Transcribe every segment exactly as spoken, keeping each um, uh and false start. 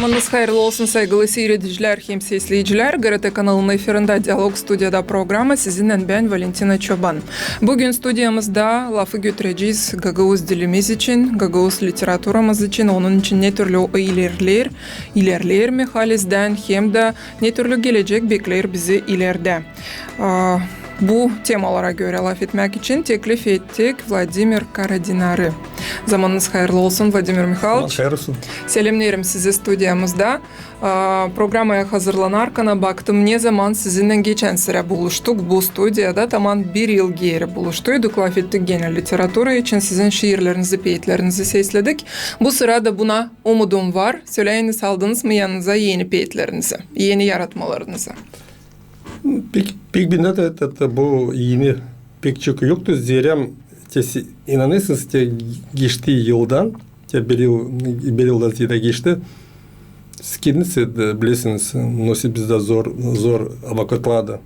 Zamanınız hayırlı olsun, saygılı siiredicilär hem sesleyicilär. GRT kanalının efirindä Dialog, studiyada programa, sizinnän bän, Valentina Çoban. Büün studiyamızda lafı götürecez gagauz dilimiz için, gagauz literaturamız için, onun için ne türlü o ilerleer, ilerleer mi halizdän, hem dä ne türlü gelecek bekleer bizi ilerdä. A, bu temalara görä lafetmäk için teklif ettik Vladimir Karadinarı. Zamanınız hayırlı olsun, Vladimir Mihailoviç. Zaman hayırlı olsun. Selämneerim sizi studiyamızda. A, programaya hazırlanarkana baktım, ne zaman sizinnän geçän sürä buluştuk bu studiyada, taman bir yıl geeri buluştuyduk, lafettik genä literatura için, sizin şiirlerinizi, peetlerinizi sesledik. Bu sırada buna umudum var. Söleyiniz, aldınız mı yanınıza eni peetlerinizi, eni yaratmalarınızı? Pek, pek bendä dä, dä, dä bu eni pek çok yoktu. Zerä te si-, inanêrsınız, te geçti yıldan, te bir yıl, bir yıldan ziyadä geçti. Siz kendiniz dä bilersiniz, nasıl bizdä zor, zor vakıtlardı.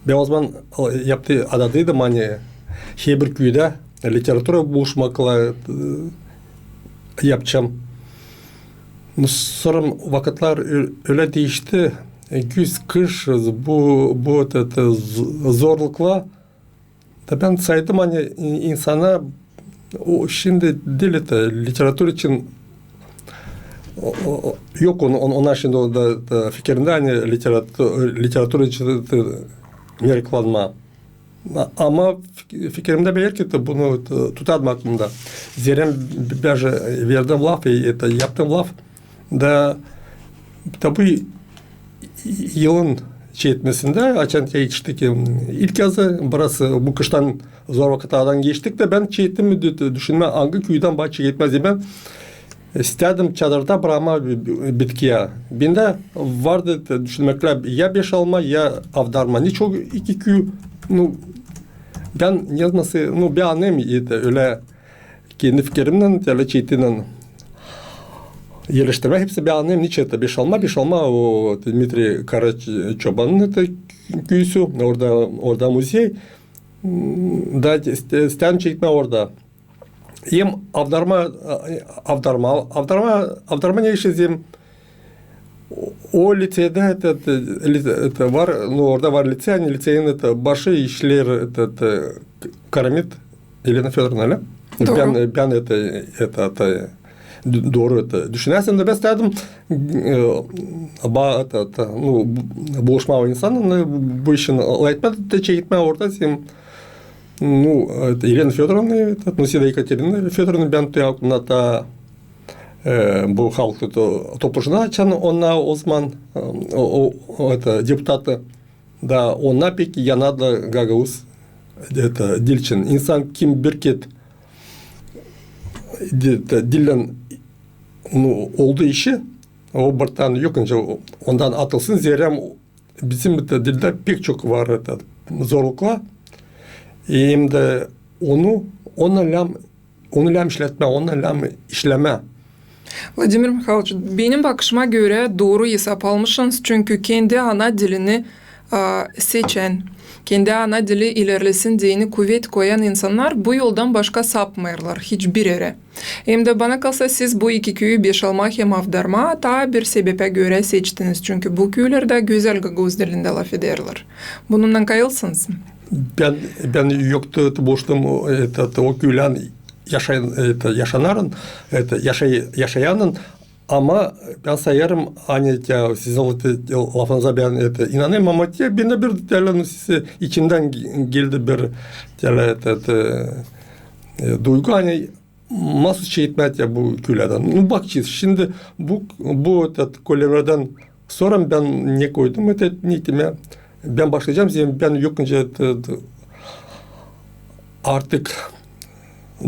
Bän ozaman, e, yaptı, adadıydım, ani herbir küüdä literatura buluşmaklar, e, yapacam. Sora vakıtlar ö-, ölä diişti. E, güz, kış, bu, bu, e, e, z-, zorluklar. Da bän saydım, ani in-, insana o, şindi diil, e, literatura için, o, o, o, yok on-, on-, ona şindi o da, da fikirindä, ani literatu-, literatura için, e, meraklanma. A-, ama fik-, fikirimdä belki dä bunu, e, tutarım aklımda. Zerä bän, bän verdim laf, e, yaptım laf. Da, da bu yılın çekmesindä, açan te etiştik, e, ilk yazı, biraz bu kıştan zor vakıtlardan geçtik dä, bän çektim, dü-, düşünmää, angı küüdän bana çeketmää, bän, e, istädim çadırda brakmaa bi-, bi-, bitkiyä. Bendä vardı, e, düşünmäklär, ya Beşalma, ya Avdarma. Niçin iki küü, nu, bän ne nasıl, nu, bän annadım, e, ölä kendi fikirimnän, ölä çektinnän erleştirmää hepsi, bän annadım, niçin te Beşalma, Beşalma, o Dmitriy Karaçobanın te küüsü, orada, orada muzey. Da ist-, istädim çekmää orada. Hem Avdarma, Avdarma, Avdarma, Avdarma ne işi zem, o liţeydä, te, te, li-, te var, nu, orada var liţey, ani liţeyin te başı işleer, te, te, Karamit, Elena Födorovna, ölä? Dooru. Bän, bän te, te, te, d-, dooru te düşünärsän dä, bän istädim, e, ba-, te, te, nu, bu-, buluşmaa o insannan, e, bu işin lafetmää, te çeketmää orada, zem, nu, e, te Elena Födorovna, e, te, nu, sä dä Ekaterina Födorovna, bän te, na, ta, e, bu halk to-, topluşuna, açan onnar ozaman, e, o, o, o, te, deputatı. Da onnar pek yanardı gagauz, e, te, dil için. İnsan kim bir kert, e, te, dillän, nu, oldu işi, o bıratan yok, nicä ondan atılsın, zerä bizim te dildä pek çok var, e, te, zorluklar. Hem dä onu, onu lääzım onu lääzım işletmää, onu lääzım işlemää. Vladimir Mihailoviç, benim bakışıma görä, dooru esap almışsınız, çünkü kendi ana dilini, a, seçän, kendi ana dili ilerlesin deyni kuvet koyan insannar bu yoldan başka sapmêêrlar hiçbir erä. Hem dä bana kalsa, siz bu iki küüyü, Beşalma hem Avdarma, taa bir sebepä görä seçtiniz, çünkü bu küülerdä gözäl gagauz dilindä lafederlär. Bununnan kayılsınız mı? Bän, bän yoktu, boştum, e, te, te, o küülän yaşayan, e, te, yaşanarın, e, te, yaşay-, yaşayanın, ama bän sayêrım, ani te, sizin te, lafınıza bän, e, te, inanêrım, ama te, bendä bir, te, nu, sizi içimdän ge-, geldi bir, te, te, te, e, duygu, ani nasıl çeketmää te bu küülerdän. Nu, bakacez. Şindi bu, bu, te, köllemnerdän sora bän ne koydum, te, ne ettim, bän başlayacam, zerä bän yok nicä, te, te, artık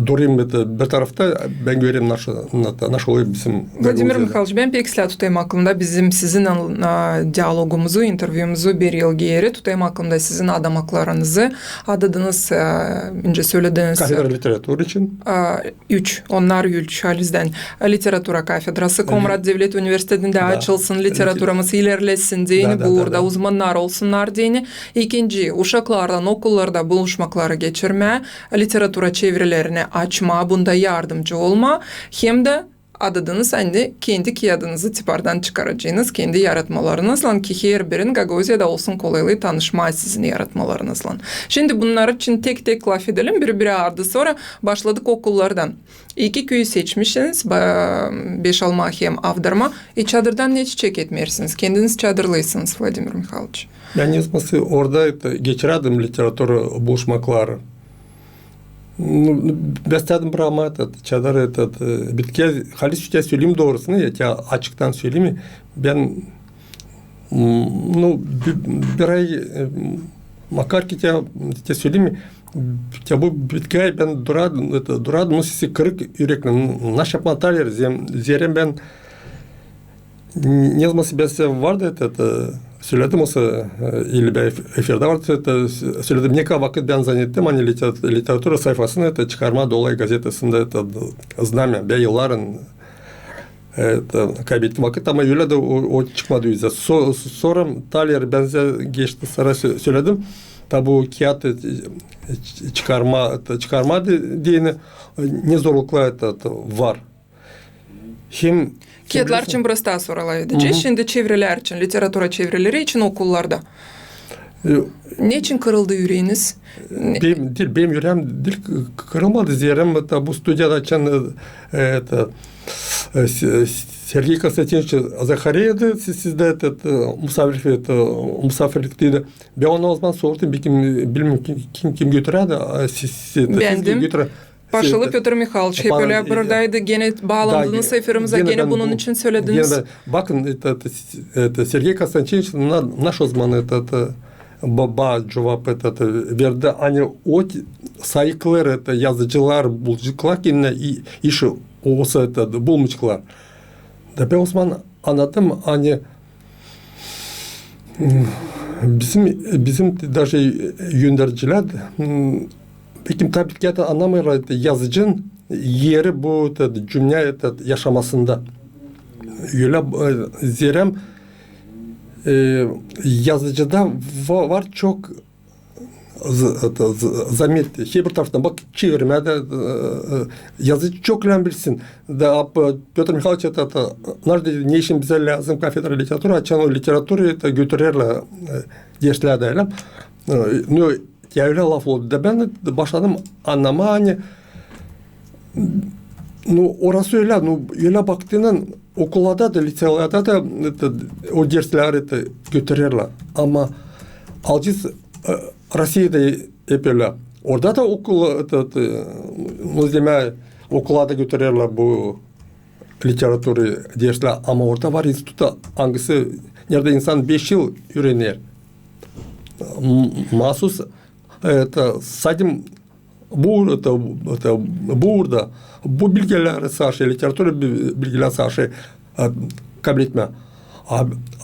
durêrım, te, bir tarafta, bän görerim, nasıl, na-, nasıl olêr bizim... Vladimir Mihailoviç, bän pek islää tutayım aklımda bizim sizinnän, a, dialogumuzu, intervyumuzu bir yıl geeri, tutayım aklımda sizin adamaklarınızı, adadınız, a, nicä sölediniz, kafedra literaturı için. A, üç, onnar üç, halizdän. Literatura kafedrası Komrat devlet universitetindä açılsın, literaturamız ilerlesin deyni, burada uzmannar olsunnar deyni. İkinci, uşaklarlan okullarda buluşmakları geçirmää, literatura çevrelerini açmaa, bunda yardımcı olmaa, hem dä adadınız, ani kendi kiyadınızı tipardan çıkaracanız, kendi yaratmalarınızlan, ki herbiri Gagauziyada olsun kolaylıı tanışmaa sizin yaratmalarınızlan. Şindi bunnar için tek-tek lafedelim, biri-biri ardı, sora başladık okullardan. İki küüyü seçmişsiniz, ba-, Beşalma hem Avdarma. E, çadırdan ne çeketmeersiniz? Kendiniz çadırlıysınız, Vladimir Mihailoviç. Bän ne zaman orada, это, geçirärdim literatura buluşmakları. Ну, бен istädim brakmaa, это, çadır, это, bitkää, halis söleyim doorusunu, ya, açıktan söleyim, bän, ну, bir ay, makar ki, te söleyim, te bu bitkää bän durardım, это, durardım, ну, sesi kırık üreknen, naş yapmaa taler, zerä bän Ne zaman bän sizä vardı, это, söledim, osa, ili bän efirdä vardı, это, söledim, ne kadar vakıt bän zannettim, ani literatura sayfasını, это, çıkarmaa Dolay gazetasında, это, Znamya, bän yılların, это, kaybettim vakıt, ama ölä dä o çıkmadı üzä. Sora taler bän sizä geçti sıra söledim, ta bu kiyat çıkarmaa, çıkarmaa deyni, ne zorluklar, это, var. Hem kiyatlar için biraz taa sora lafedecez. Şindi çevrelär için, literatura çevreleri için okullarda. Ne için kırıldı üreeniz? Benim diil, benim üreem diil kırılmadı. Zerä bu studiyada açan, это, Sergey Konstantinoviç Zahareyevdi, sizdä, это, musafir, это, musafirlikteydi. Bän ona o zaman sordum, bilmeerim, kim, kim götürärdi, siz, это, siz götürär. Başalı Pötr Mihailoviç hep ölä buradaydı, genä baalandınız efirimizä, genä bunun için sölediniz. Bakın, это, Sergey Konstantinoviç naş o zaman, это, baba cuvap, это, verdi, ani o sayıklêêr, это, yazıcılar bulaceklar kendinä işi, osa, это, bulmayaceklar. Da bän o zaman annadım, ani bizim, bizim даже öndercilär, bekim taa pek annamêêrlar, это, yazıcının eri bu, это, dünnä, это, yaşamasında. Ölä, zerä yazıcıda var çok z-, это, z-, zamet, herbir taraftan, bak, çevirmää dä, yazıcı çok lääzım bilsin. Da Pötr Mihailoviç, это, это, ne işin bizä lääzım kafedra literatura, açan o literaturayı, это, götürerlär derslerdä, ölä. Ну, ya ölä laf oldu. Da bän başladım annamaa, ani, ну, orası ölä, ну, ölä baktıynan, okullarda da, liţeylerdä dä, это, o derslär, это, götürerlär. Ama alışêrız, Rossiyada hep ölä. Orada da okul, это, это, ну, demää, okullarda götürerlär bu literatura derslär. Ama orada var institut, angısı, neredä insan beş yıl üürener. Maasuz, это, sadım bu, это, это, burada bu bilgileri saaşêr, literatura bilgileri saaşêr kabletmää.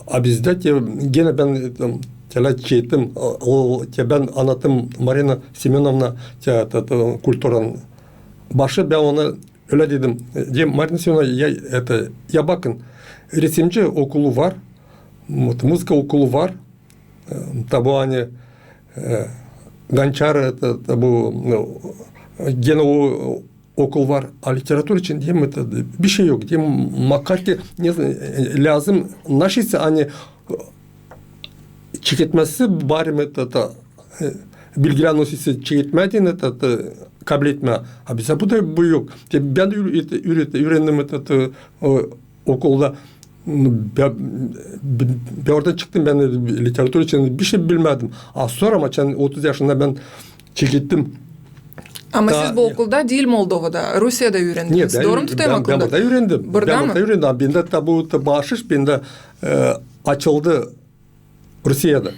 A bizdä te, genä bän, это, telä çektim, te bän annattım Marina Semönovna, te, это, kulturanın başı, bän ona ölä dedim, dedim, Marina Semönovna, ya, это, ya bakın, resimci okulu var, muzıka okulu var, ta bu, ani, Gonçar, это, bu, genä o okul var, a literatura için, dedim, это, bişey yok, dedim, makar ki, ne, lääzım, naşeyse, ani, çeketmäsi, bari, это, bilgileri nasıl çeketmää deyni, это, kabletmää. A bizä bu da bu yok. Te bän dä üürendim, это, okulda. Bän, bän oradan çıktım, bän literatura için bişey bilmädim. A sora, açan otuz yaşında bän çekettim. Ama siz bu okulda diil Moldovada, Rusiyada üürendiniz. Dooru mu tutêrım? Bän burada üürendim. Burada mı? Bän burada üürendim. A bendä ta bu, ta baaşış bendä açıldı Rusiyada.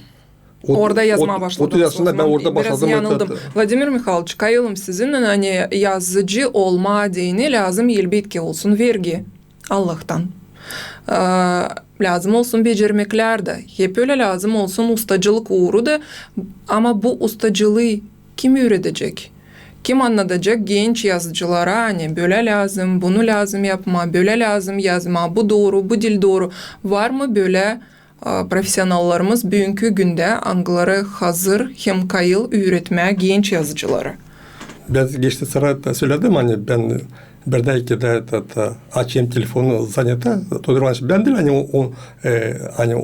Orada yazmaa başladınız. Otuz yaşında bän orada başladım. Biraz yanıldım. Vladimir Mihailoviç, kayılım sizinnän, ani yazıcı olmaa deyni lääzım, elbetki, olsun vergi Allahtan. Lääzım olsun becermeklär dä. Hep ölä lääzım olsun ustacılık uuru da. Ama bu ustacılıı kim üüredecek? Kim annadacek genç yazıcılara, ani bölä lääzım, bunu lääzım yapmaa, bölä lääzım yazmaa, bu dooru, bu diil dooru. Var mı bölä profesionallarımız büünkü gündä, angıları hazır hem kayıl üüretmää genç yazıcıları? Bän geçti sıra söledim, ani bän Birdä-ikidä, ta, ta, açêrım telefonu, занято, Todor İvanoviç, bän diil, ani o, o, e, ani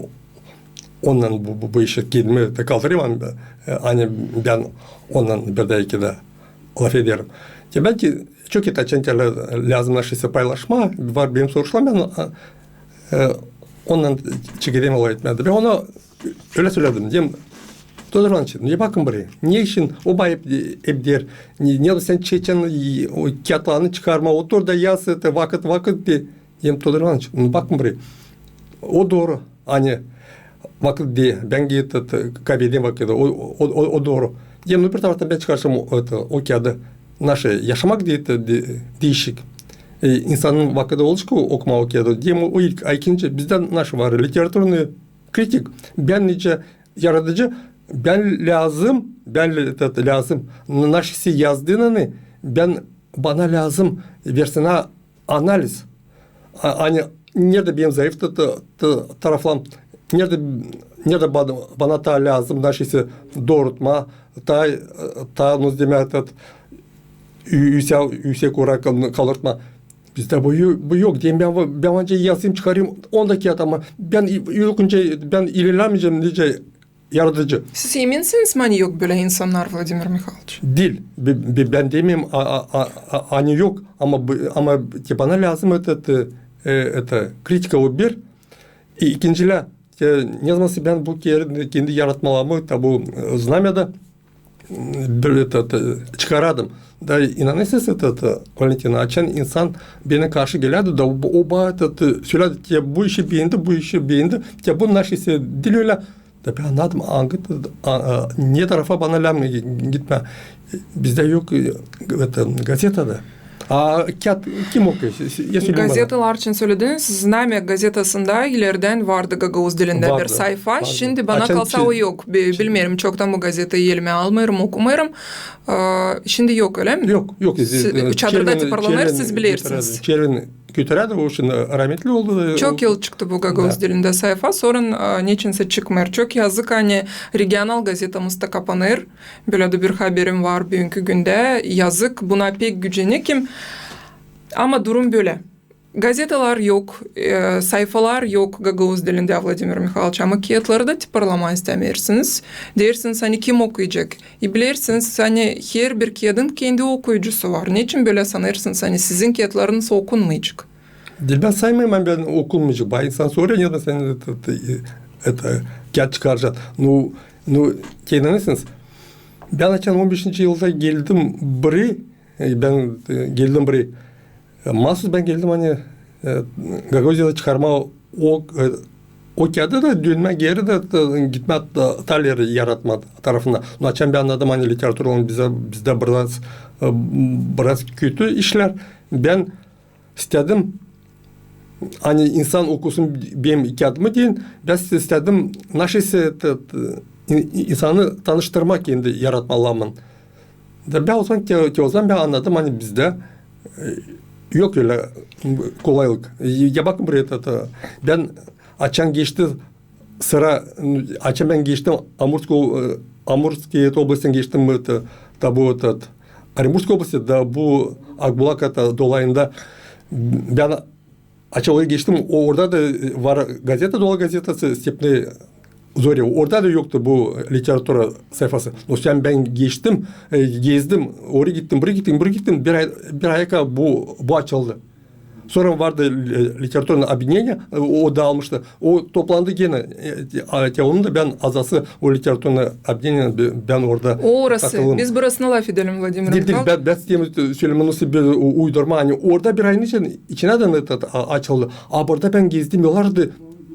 ondan bu, bu, bu işi kendimi ta kaldırêrım, e, ani bän ondan birdä-ikidä lafederim. Demäk ki, çok taa açan te lä-, lääzım naşeysä paylaşmaa, var benim soruşlarım, bän, e, ondan çekederim lafetmää. Bän ona ölä söledim, dedim, Todor İvanoviç, ne bakın burayı, ne için o bana hep, hep deer, ne, ne sän çekecän, e, o kiyatlarını çıkarmaa, otur da yaz, e, vakıt, vakıt de. Dedim, Todor İvanoviç, ne bakın burayı. O dooru, ani vakıt de, bän gidip, e, kaybederim vakıdı, o, o, o, o dooru. Dedim, no, bir taraftan bän çıkaracam o, o, o kiyadı. Naşey yaşamak de, de, de, diişik. E, insanın vakıdı olacek okumaa o kiyadı. Dedim, o, o ilk, a ikinci, bizdä naşey var, literaturnıy kritik. Bän nicä yaradıcı, bän lääzım, bän lä-, lääzım, n-, naşeysä yazdıınanı, bän, bana lääzım versin analiz. A, ani neredä benim zayıf ta-, ta-, ta-, taraflarım, neredä, neredä bana, bana taa lääzım naşeysä doorutmaa, taa, taa, no, demäk, ta-, ü-, üüsä-, üüsek uura kal-, kaldırtmaa. Bizdä bu yo-, bu yok. Deerim, bän, bän ancak yazayım, çıkarayım, onda kiyat, ama bän i-, yok, nicä, bän ilerlämeyecäm nicä yaradıcı. Siz eminsiniz mi, ani yok bölä insannar, Vladimir Mihayloviç? Diil. Bi-, bi-, bän demeerim, a-, a-, a-, a-, ani yok, ama bu, ama te bana lääzım, e, ta, e, ta kritika, o bir. İ-, ikincilää, te, nezaman sä bän bu ke-, kendi yaratmalarımı, ta bu, e, Znamyada, m, bir, e, ta, ta, çıkardım. Da inanêrsınız, e, ta, ta, Valentina, açan insan benä karşı gelärdi, da o, o bana, e, ta, ta, sölärdi, te bu işi beendi, bu işi beendi, te bu naşeysä diil ölä. Da bän annadım, angı, a, a, ne tarafa bana lääzım gitmää. Bizdä yok, e, это, gazetada. A kiyat kim okuyor? Siz, siz, ya söleyin bana. Gazetalar için sölediniz. Znamya gazetasında ileridän vardı gagauz dilindä bir sayfa. Vardı. Şindi bana kalsa o yok. Bi-, bilmeerim, çoktan bu gazetayı elimä almêêrım, okumêêrım. A, şindi yok, ölä mi? Yok, yok. Çervin, Çadırda toparlanêr, siz bilersiniz. Çervin götürärdi, o şindi, e, rahmetli oldu. Çok yıl çıktı bu gagauz dilindä sayfa, sora, e, neçinsä çıkmêêr. Çok yazık, ani regional gazetamız da kapanêr. Bölä dä bir haberim var büünkü gündä. Yazık, buna pek gücenekim. Ama durum bölä. Gazetalar yok, e, sayfalar yok gagauz dilindä, Vladimir Mihayloviç, ama kiyatları da toparlamaa istämeersiniz. Deersiniz, ani kim okuyacek? E, bilersiniz, ani herbir kiyadın kendi okuyucusu var. Neçin bölä sanêrsınız, ani sizin kiyatlarınız okunmayacek? Diil, bän sanmêêrım, ani bän okunmayacek. Bana insan sorêr, neçin sän, e, e, e, kiyat çıkaracan. Nu, nu, te inanêrsınız, bän açan on beşinci yılda geldim burayı, e, bän, e, geldim burayı. E, maasuz bän geldim, ani, e, Gagauziyada çıkarmaa o, e, o kiyadı da dönmää geeri dä, da gitmää da, taa ileri yaratmaa tarafına. No açan bän annadım, ani literaturadan bizdä, bizdä biraz, e, biraz kötü işlär. Bän istädim, ani insan okusun benim kiyadımı deyni, bän istädim, naşeysä, te, te, in-, insanı tanıştırmaa kendi yaratmalarımın. Da bän ozaman, te, te ozaman bän annadım, ani bizdä, e, yok ölä kolaylık. E, ya bakın burayı, ta, ta, bän açan geçti sıra, açan bän geçtim Amurskaya, e, Amurskaya oblastin geçtim, e, ta, ta bu, ta, Orenburgskaya oblastin, da bu Akbulaka ta dolayında bän açan orayı geçtim, o, orada da, e, var gazeta, Dola gazetası, Stepnaya zori. Orada da yoktu bu literatura sayfası. No açan bän geçtim, e, gezdim, orayı gittim, burayı gittim, burayı gittim, bir ay, bir ay bu, bu açıldı. Sora vardı, e, literaturnaya ob'edineniye, e, o daalmıştı. O toplandı genä, e, a, te onun da bän azası o literaturnaya ob'edineniye, be-, bän orada katıldım. O orası. Biz burasını lafedelim, Vladimir Mihayloviç. Diil, diil, bän, bän isteerim sölemää, nasıl bir u-, uydurma, ani orada bir ayın için, içinä dä, e, ta, ta, a-, açıldı. A burada bän gezdim yıllardır,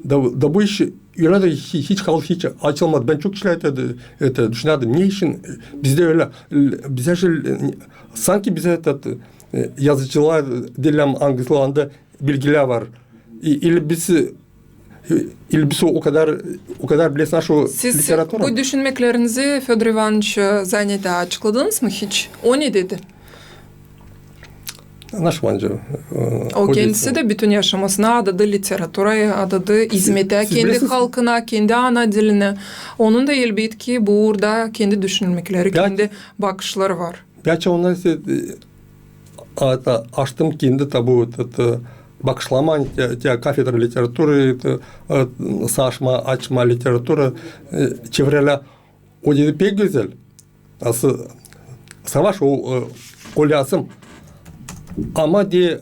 da, da bu iş ölä dä hi-, hiç kal-, hiç açılmadı. Bän çok işlär, e, te, düşünärdim. Neçin, e, bizdä ölä, e, bizdä şey, e, sanki bizdä, e, te, e, yazıcılar, diil, angılarında bilgilär var. İ-, ili biz, e, ili biz o kadar, o kadar bilersiniz şu literaturu. Siz bu düşünmeklerinizi Födor İvanoviç Zanetayä açıkladınız mı hiç? O ne dedi? Nasıl bence? E, o kendisi dä bütün yaşamasını adadı literaturaya, adadı izmetä, kendi halkına, kendi ana dilinä. Onun da, elbetki, bu uurda kendi düşünmekleri, kendi bakışları var. Bän açan onnar, e, A, ta, açtım kendi ta bu, ta, ta, bakışlarımı, ani, te, te kafedra literaturı, ta, e, savaşmaa, açmaa literatura, e, çevrelää. O dedi, pek gözäl. Nasıl savaş o, e, o lääzım. Ama de,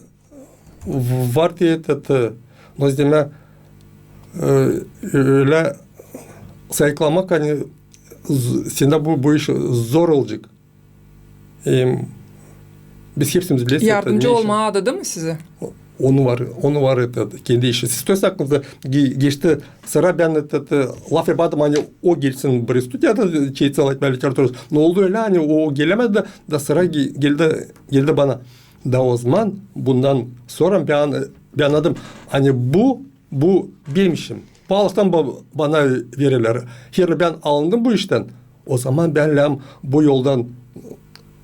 var de, ta, ta, nasıl demää, e, ölä sayıklamak, ani z-, sendä bu, bu iş zor olacek. Em, biz hepsimiz bilersin, ta, ne işin. Yardımcı olmaa adadı mı sizi? O-, onu var, onu var, ta, kendi işi. Siz söz hakkında ge-, geçti sıra, bän, ta, ta, lafedärdäm, ani o gelsin bir studiyada, ta, çeetsin, ta, literatura. Ne oldu ölä, ani o gelemedi, da, da sıra ge-, geldi, geldi bana. Da o zaman, bundan sora bän, bän annadım, ani bu, bu benim işim. Paalıktan ba-, bana vererlär. Herliim bän alındım bu iştän. O zaman bän lääzım bu yoldan,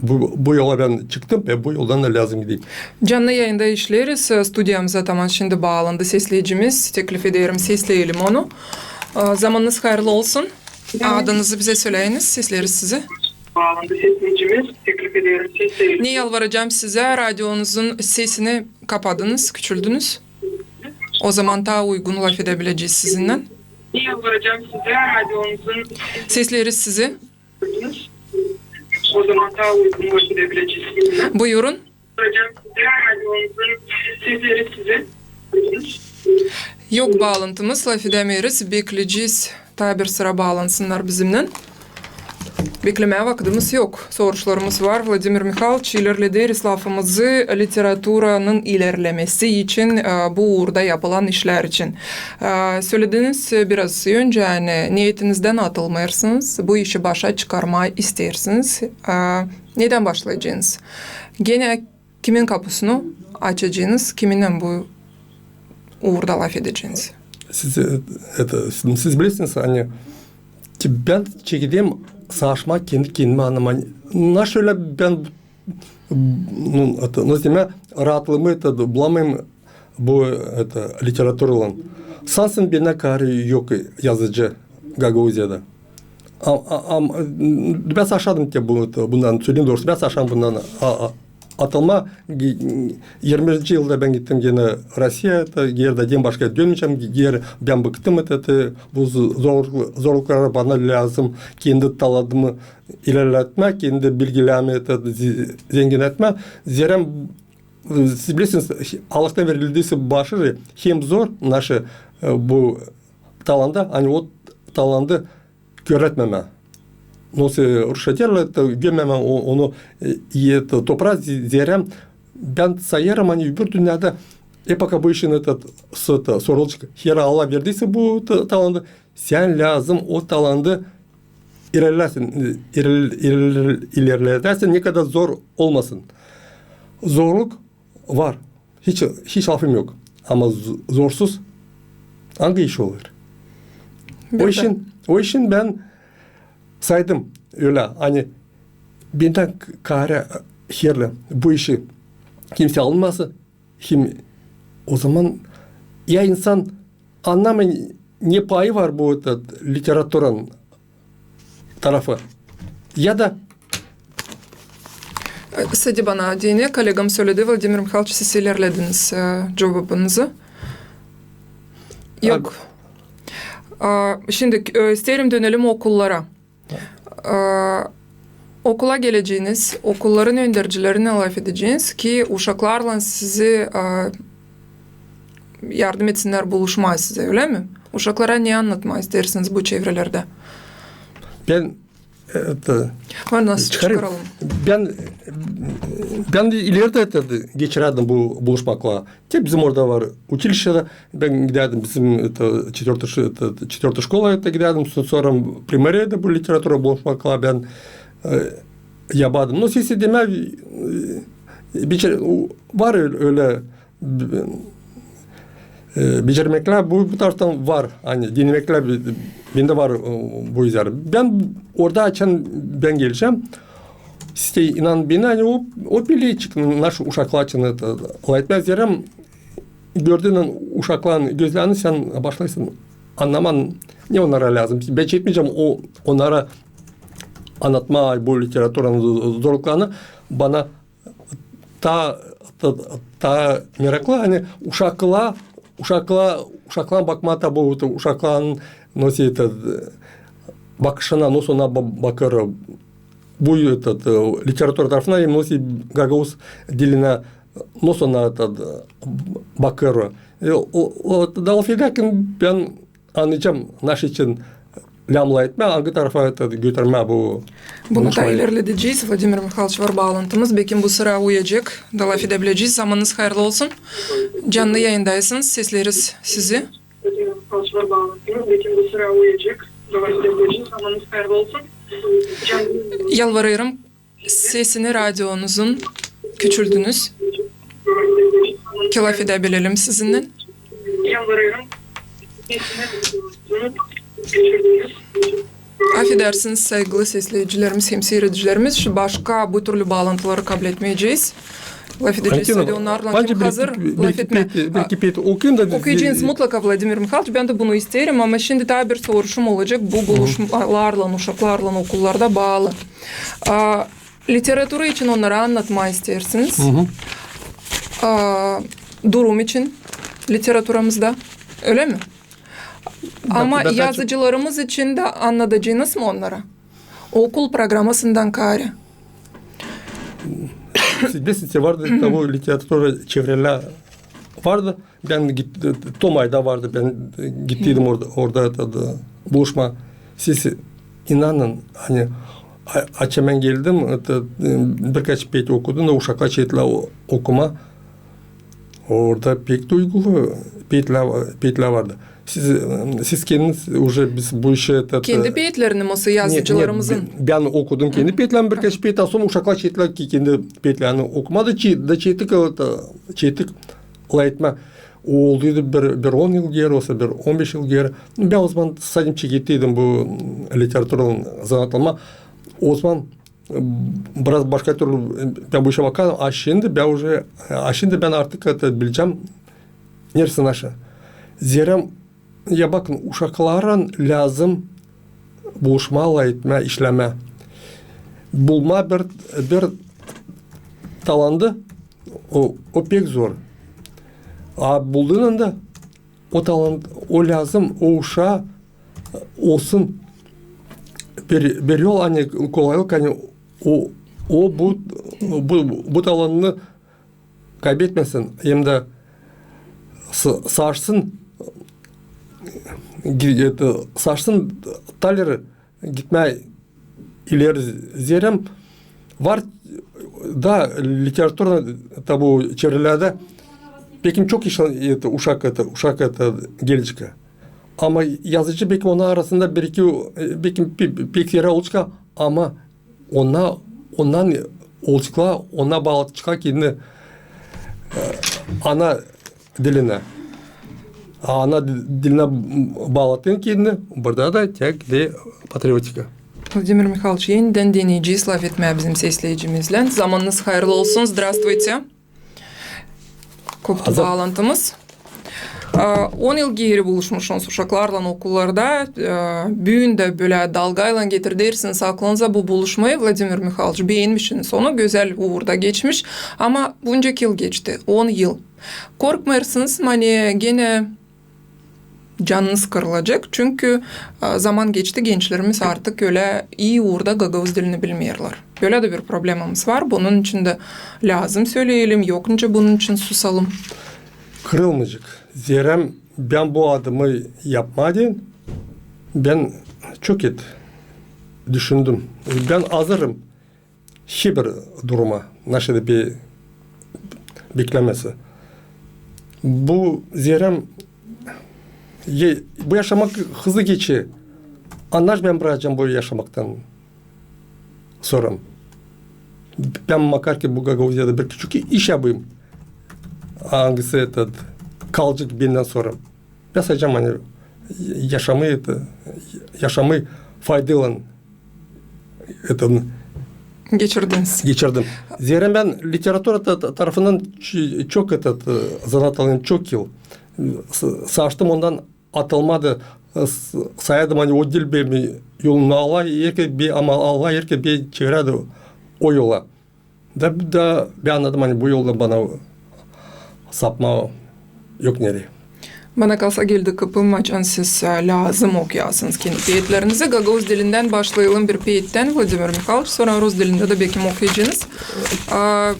bu, bu yola bän çıktım ve bu yoldan da lääzım gideyim. Canlı yayında işleeriz. Studiyamıza taman şindi baalandı sesleyicimiz. Teklif ederim, sesleyelim onu. E, zamanınız hayırlı olsun. Adınızı bizä söläyiniz, sesleeriz sizi. Baalandı sesleyicimiz. Teklif ederim, sesleyelim. Ne yalvaracam sizä, radionuzun sesini kapadınız, küçüldünüz. O zaman taa uygun lafedäbilecez sizinnän. Ne yalvaracam sizä, radionuzun sesleeriz sizi. O zaman taa uygun lafedäbilecez sizinnän. Buyurun. Yok baalantımız, lafedämeeriz, bekleyecez. Taa bir sıra baalansınnar bizimnän. Beklemää vakıdımız yok. Soruşlarımız var. Vladimir Mihayloviç, ilerlederiz lafımızı literaturanın ilerlemesi için, e, bu uurda yapılan işlär için. E, sölediniz biraz öncä, ani neetinizdän atılmêêrsınız, bu işi başa çıkarmaa isteersiniz. E, nedän başlayacenız? Genä kimin kapusunu açacenız, kiminnän bu uurda lafedeceniz? Siz, e, это, siz, siz bilersiniz, ani, ki bän çekederim savaşmaa kendi kendimä, annamaa, nasıl ölä bän, ну, это, nasıl demää, raatlıımı, это, bulamêêrım bu, это, literaturadan. Sansın bendä kaarı yok yazıcı Gagauziyada. Am, am, am, bän savaşadım te bu, bundan, söleyim doorusu, bän savaşadım bundan a, a, atılmaa. Ge-, irmi birinci yılda bän gittim genä Rossiya, это, geeri dä başka dönmeyecäm, geeri bän bıktım, это, это, bu z-, zorluk-, zorluklara, bana lääzım kendi talantımı ilerletmää, kendi bilgilerimi, это, ze-, zenginnetmää. Zerä, e, siz bilersiniz, Allahtan verildiyse başarı, hem zor naşı, e, bu talanta, ani o talantı köreltmemää. Nasıl, e, rusça deerlär, это, gömmemää o-, onu, e, e, to-, topraa, ze-, zerä bän sayêrım, ani öbür dünnedä epoka bu işin, это, s-, это, sorulacek. Herä Allah verdiyse bu ta-, talantı, sän lääzım o talantı ilerläsin, iler-, iler-, ilerledäsin, ne kadar zor olmasın. Zorluk var. Hiç, hiç lafım yok. Ama z-, zorsuz angı iş olêr? O işin, o işin bän saydım ölä, ani bendän k-, kaarä herli bu işi kimsey alınmasa, kim, o zaman ya insan annamêêr, ne payı var bu, это, literaturanın tarafı. Ya da... E, sadi bana deyni, kollegam söledi, Vladimir Mihayloviç, siz ilerlediniz, e, cuvabınızı. Yok. A, şindi, e, isteerim dönelim okullara. E, okula geleceniz, okulların öndercilerinä lafedeceniz, ki uşaklarlan sizi, e, yardım etsinnär buluşmaa sizä, ölä mi? Uşaklara ne annatmaa isteersiniz bu çevrelerdä? Bän, это, var nasıl çıkaralım? Bän, bän dä ilerä, это, geçirärdim bu buluşmakları. Te bizim orada var uçilişçe dä, bän gidärdim bizim, это, четвёртая ш-, это, четвёртая школа, это, gidärdim, so-, sora primariyada bu literatura buluşmakları bän, e, yapardım. Но, sesi demää, e, becer-, o, var ölä, ölä, e, becermeklär, bu, bu taraftan var, ani denemeklär, bendä var, e, bu üzerä. Bän orada, açan bän gelecäm, siz inanın bana, ani o, o bilecek, naşı uşaklar için, это, lafetmää, zerä gördüünän uşakların gözlerini sän başlêêrsın annamaa, ne onnara lääzım. Bän çekmeyecäm o, onnara annatmaa bu literaturanın z-, zorluklarını, bana taa, taa, taa meraklı, ani uşaklara, uşaklara, uşaklara bakmaa, taa bu uşakların nasıl, e, bakışına, nasıl ona ba-, bakêr bu, e, literaturadan hem nasıl gagauz dilinä, nasıl ona bakêr. E, o, o, da lafedärkän bän annayacam, naşey için lääzım etmää, angı tarafta götürmää bu. Bunu da ilerledecez. Vladimir Mihailç, var baalantımız. Bekim bu sıra uyacek da lafedebilecez. Zamanınız hayırlı olsun. Canlı yayındaysınız. Sesleriz sizi. Vladimir Mihailç, var baalantımız. Bekim bu sıra uyacek da lafedebilecez. Zamanınız hayırlı olsun. Canlı yayındayız. Yalvarêrım, sesini radionuzun küçültünüz, ki lafedebilelim sizinnän. Yalvarêrım. Afedersiniz, saygılı sesleyicilerimiz hem siiredicilerimiz, şu başka bu türlü baalantıları kabletmeyecez. Lafedecez sadä onnarlan, kim hazır lafetmää. Okuyacez mutlaka, Vladimir Mihailç, bän dä bunu isteerim, ama şindi taa bir soruşum olacek bu buluşmalarlan, uşaklarlan okullarda baalı. A, literatura için onnara annatmaa isteersiniz. A, durum için literaturamızda, ölä mi? Ama yazıcılarımız için dä annadacenız mı onnara? Okul programasından kaarä. Sizin vardı, taa bu literatura çevreleri vardı. Bän git-, Tomayda vardı, bän gittiydim orada, orada, orada buluşmaa. Siz inanın, ani a-, açan bän geldim, birkaç peet okudum da uşaklar çektilär o-, okumaa. Orada pek duygulu peetlär, peetlär vardı. Siz, siz kendiniz уже biz bu işi... Kendi peetlerini mi, nasıl yazıcılarımızın? Bän okudum kendi peetlerimi birkaç peet, a sora uşaklar çektilär ki kendi peetlerini okumaa da çe-, da çektik, çektik lafetmää. O olduydu bir, bir on yıl geeri, osa bir on beş yıl geeri. Bän ozaman sansın çekettiydim bu literaturadan zanaat almaa. Ozaman biraz başka türlü bän bu işä bakardım. A şindi bän уже, a şindi bän artık bilecäm, neredä naşey. Zerä, ya bakın, uşaklarlan lääzım buluşmaa, lafetmää, işlemää. Bulmaa bir, bir talantı, o, o pek zor. A bulduun anda o talant, o lääzım, o uşaa olsun bir, bir yol, ani kolaylık, ani o, o bu, bu, bu talantını kaybetmesin, hem dä sa-, sarsın, gi-, это, sarsın taa ileri gitmää ileri. Zerä var da literatura, taa bu çevrelerdä bekim çok iş, это, uşak, это, uşak, это, gelecek. Ama yazıcı bekim onnar arasında bir-iki, e, bekim pe-, pe-, pek zerä olacek, ama onnar, onnar olaceklar, onnar baalataceklar kendini, e, ana dilinä. A ana di-, dilinä baalatın kendini, burada da tek de patriotika. Vladimir Mihailç, enidän deneyecez lafetmää bizim sesleyicimizlän. Zamanınız hayırlı olsun. Здравствуйте. Koptu baalantımız. A, on yıl geeri buluşmuşsunuz uşaklarlan okullarda. A, büün dä bölä dalgaylan getirdersiniz aklınıza bu buluşmayı, Vladimir Mihailç. Beenmişsiniz onu, gözäl uurda geçmiş. Ama buncak yıl geçti, on yıl. Korkmêêrsınız mı, ani genä canınız kırılacek? Çünkü, a, zaman geçti, gençlerimiz artık ölä ii uurda gagauz dilini bilmeerlär. Bölä dä bir problemamız var. Bunun için dä lääzım söleyelim, yok nicä bunun için susalım. Kırılmayacek. Zerä bän bu adımı yapmaa deyni, bän çok et düşündüm. Bän hazırım herbir duruma, naşey da be-, beklemesi. Bu zerä e-, bu yaşamak hızlı geçer. Annaş bän brakacam bu yaşamaktan sora. Bän makar ki bu Gagauziyada bir küçük iş yapayım, angısı, это, kalacek bendän sora. Bän sayacam, ani yaşamayı, это, yaşamayı faydaylan, это, geçirdiniz. Geçirdim. Zerä bän literatura ta-, ta-, tarafından ç-, çok, это, zanaat alayım çok yıl. S-, sarsıldım ondan, atılmadı, s-, saydım, ani o diil benim yolum, ama Allah erkezi bir, ama Allah erkezi bir çevirdi o yola. Da, da bän annadım, ani bu yoldan bana sapmaa yok nereyi. Bana kalsa, geldi kıpım, açan siz, e, lääzım okuyasınız kendi peetlerinizi. Gagauz dilindän başlayalım bir peettän, Vladimir Mihayloviç, sora rus dilindä dä bekim okuyacınız. A,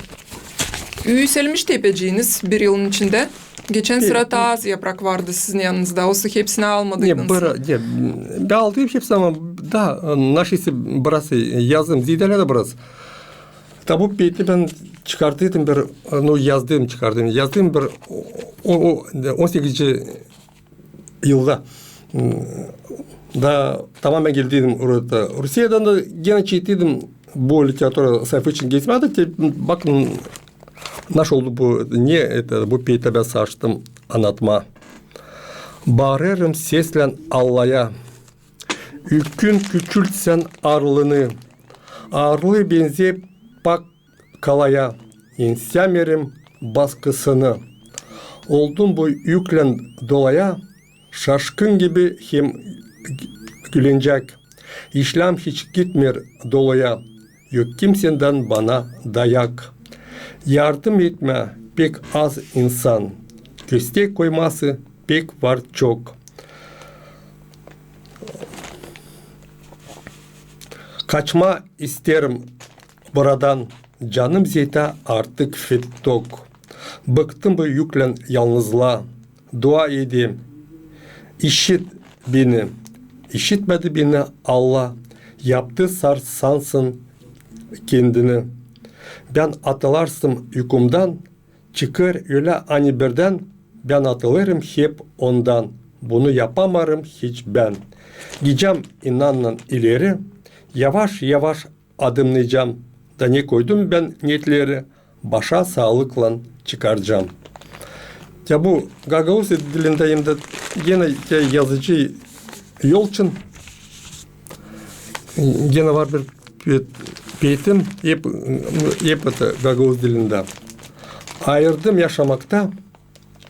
üüselmiş tepeciniz bir yılın içindä. Geçän sıra taa az yaprak vardı sizin yanınızda. Olsa hepsini almadıydınız. Ne, bıra-, ne, bän aldım hepsini, ama da, e, naşeyse biraz, e, yazdım, zeedäledim biraz. Da bu peeti bän çıkardıydım bir, e, nu, yazdım, çıkardım. Yazdım bir o, o, o, on sekizinci yılda. Da tamam, bän geldiydim orada Rusiyadan da genä çekettiydim bu literatura sayfa için gezmää. Te bakın, naşey oldu bu, ne, bu peeti bän saştım annatmaa. Baarêrım seslän Allaya: ükün küçült sän aarlını. Aarlı benzey pak kalaya, ensäämeerim baskısını. Oldum bu üklän dolaya, şaşkın gibi hem gü-, gülenecek. İşlääm hiç gitmeer doluya, yok kimsedän bana dayak. Yardım etmää pek az insan, köstek koyması pek var çok. Kaçmaa isteerim buradan, canım zeedä artık fettok. Bıktım bu üklän yalnızlaa. Dua ederim: işit beni. İşitmedi beni Alla, yaptı sar sansın kendini. Bän atılarsım yukumdan, çıkêr ölä ani birdän, bän atılêrım hep ondan. Bunu yapamarım hiç bän. Gidecäm inannan ileri, yavaş-yavaş adımnaycam. Da ne koydum bän neetleri, başa saalıklan çıkarcam. Ya bu gagauz dilindä hem dä genä ya yazıcı yol için genä var bir pe-, peetim, hep, hep это gagauz dilindä. Ayırdım yaşamakta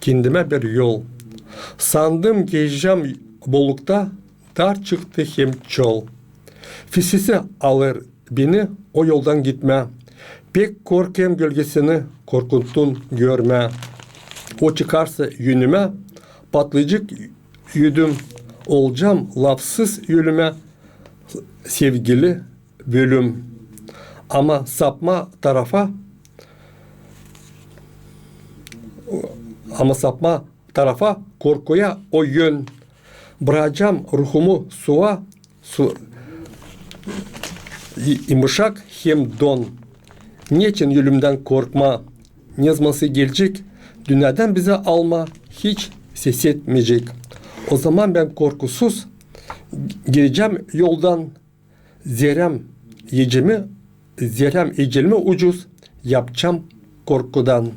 kendimä bir yol. Sandım, gezecäm bollukta, dar çıktı hem çöl. Fisisi alêr beni o yoldan gitmää. Pek korkêrım gölgesini korkuntun görmää. O çıkarsa önümä, patlayacek ödüm, olacam lafsız ölümä, sevgili bölüm. Ama sapmaa tarafa, ama sapmaa tarafa korkuya o yön. Brakacam ruhumu sua, su, i-, imışak hem don. Neçin ölümdän korkmaa? Nezamansa gelecek dünnädän bizi almaa, hiç ses etmeyecek. O zaman bän korkusuz gidecäm yoldan, zerä ecemi, zerä ecelimi ucuz yapacam korkudan.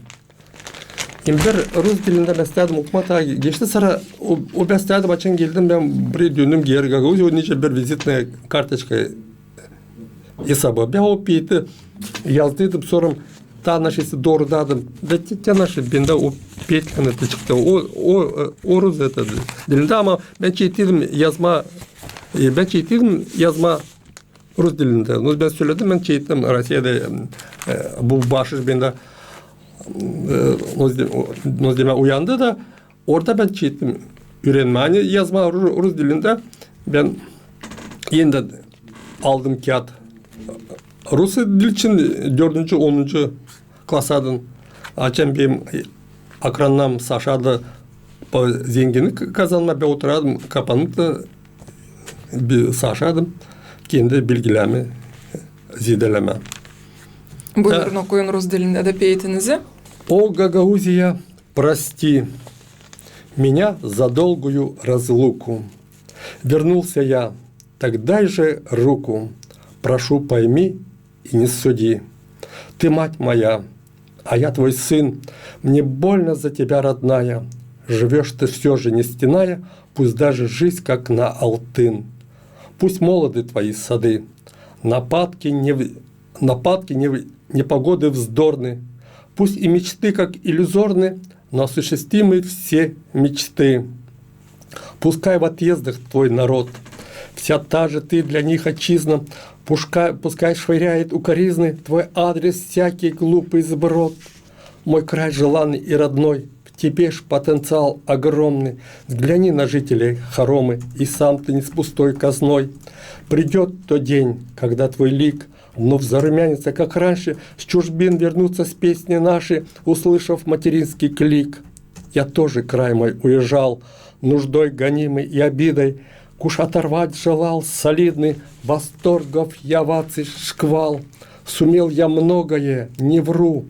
Hem bir rus dilindä bän istäydim okumaa, taa geçti sıra, o, o bän istäydim, açan geldim bän buraya, döndüm geeri Gagauziya, o nicä bir vizitnaya kartoçka esabı. Bän o peeti yazdıydım, sora taa naşeyse doorudadım. Da te, te naşey bendä o peetlän te çıktı. O, o, e, o rus, это, dilindä, ama bän çekettiydim yazmaa, e, bän çekettiydim yazmaa rus dilindä. Nu, bän söledim, bän çekettim Rusiyada, e, bu başış bendä, e, nasıl de-, o, nasıl demää, uyandı da, orada bän çekettim üürenmää, ani yazmaa ru-, rus dilindä. Bän enä dä aldım kiyat rus dil için dördüncü, onuncu klasadan. Açan benim akrannam saşardı pa-, zenginnik kazanmaa, bän oturardım kapanıp da bi-, saşardım kendi bilgilerimi zeedelemää. Buyurun, okuyun rus dilindä dä peetinizi. О, Гагаузия, прости, меня за долгую разлуку. Вернулся я, так дай же руку, прошу, пойми и не суди. Ты мать моя, а я твой сын, мне больно за тебя, родная. Живёшь ты всё же, не стеная, пусть даже жизнь, как на алтын. Пусть молоды твои сады, нападки не в-, нападки не в-, непогоды вздорны. Пусть и мечты, как иллюзорны, но осуществимы все мечты. Пускай в отъездах твой народ Вся та же ты для них отчизна, пускай, пускай швыряет укоризны твой адрес всякий глупый сброд. Мой край желанный и родной, в тебе ж потенциал огромный. Взгляни на жителей хоромы, и сам ты не с пустой казной. Придёт тот день, когда твой лик вновь зарумянится, как раньше, с чужбин вернутся с песни наши, услышав материнский клик. Я тоже, край мой, уезжал, нуждой гонимый и обидой, куш оторвать желал солидный, восторгов и оваций шквал. Сумел я многое, не вру.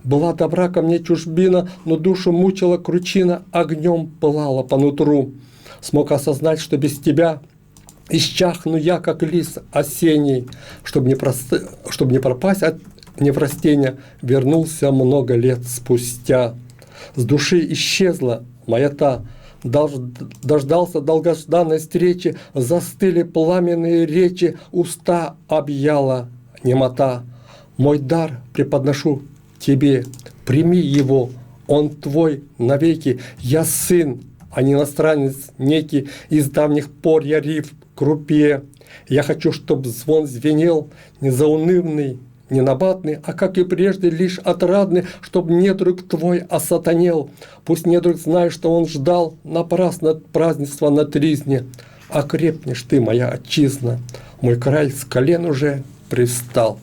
Была добра ко мне чужбина, но душу мучила кручина, огнём пылала по нутру. Смог осознать, что без тебя исчахну я, как лист осенний. Чтоб не прост-, чтоб не пропасть от неврастения, вернулся много лет спустя. С души исчезла моя та. Дож-, дождался долгожданной встречи, застыли пламенные речи, уста объяла немота. Мой дар преподношу тебе, прими его, он твой навеки. Я сын, а не иностранец некий, из давних пор я риф крупье. Я хочу, чтоб звон звенел, не заунывный, не набатный, а, как и прежде, лишь отрадный, чтоб недруг твой осатанел. Пусть недруг знает, что он ждал напрасно празднества на тризне. Окрепнешь ты, моя отчизна, мой край с колен уже привстал.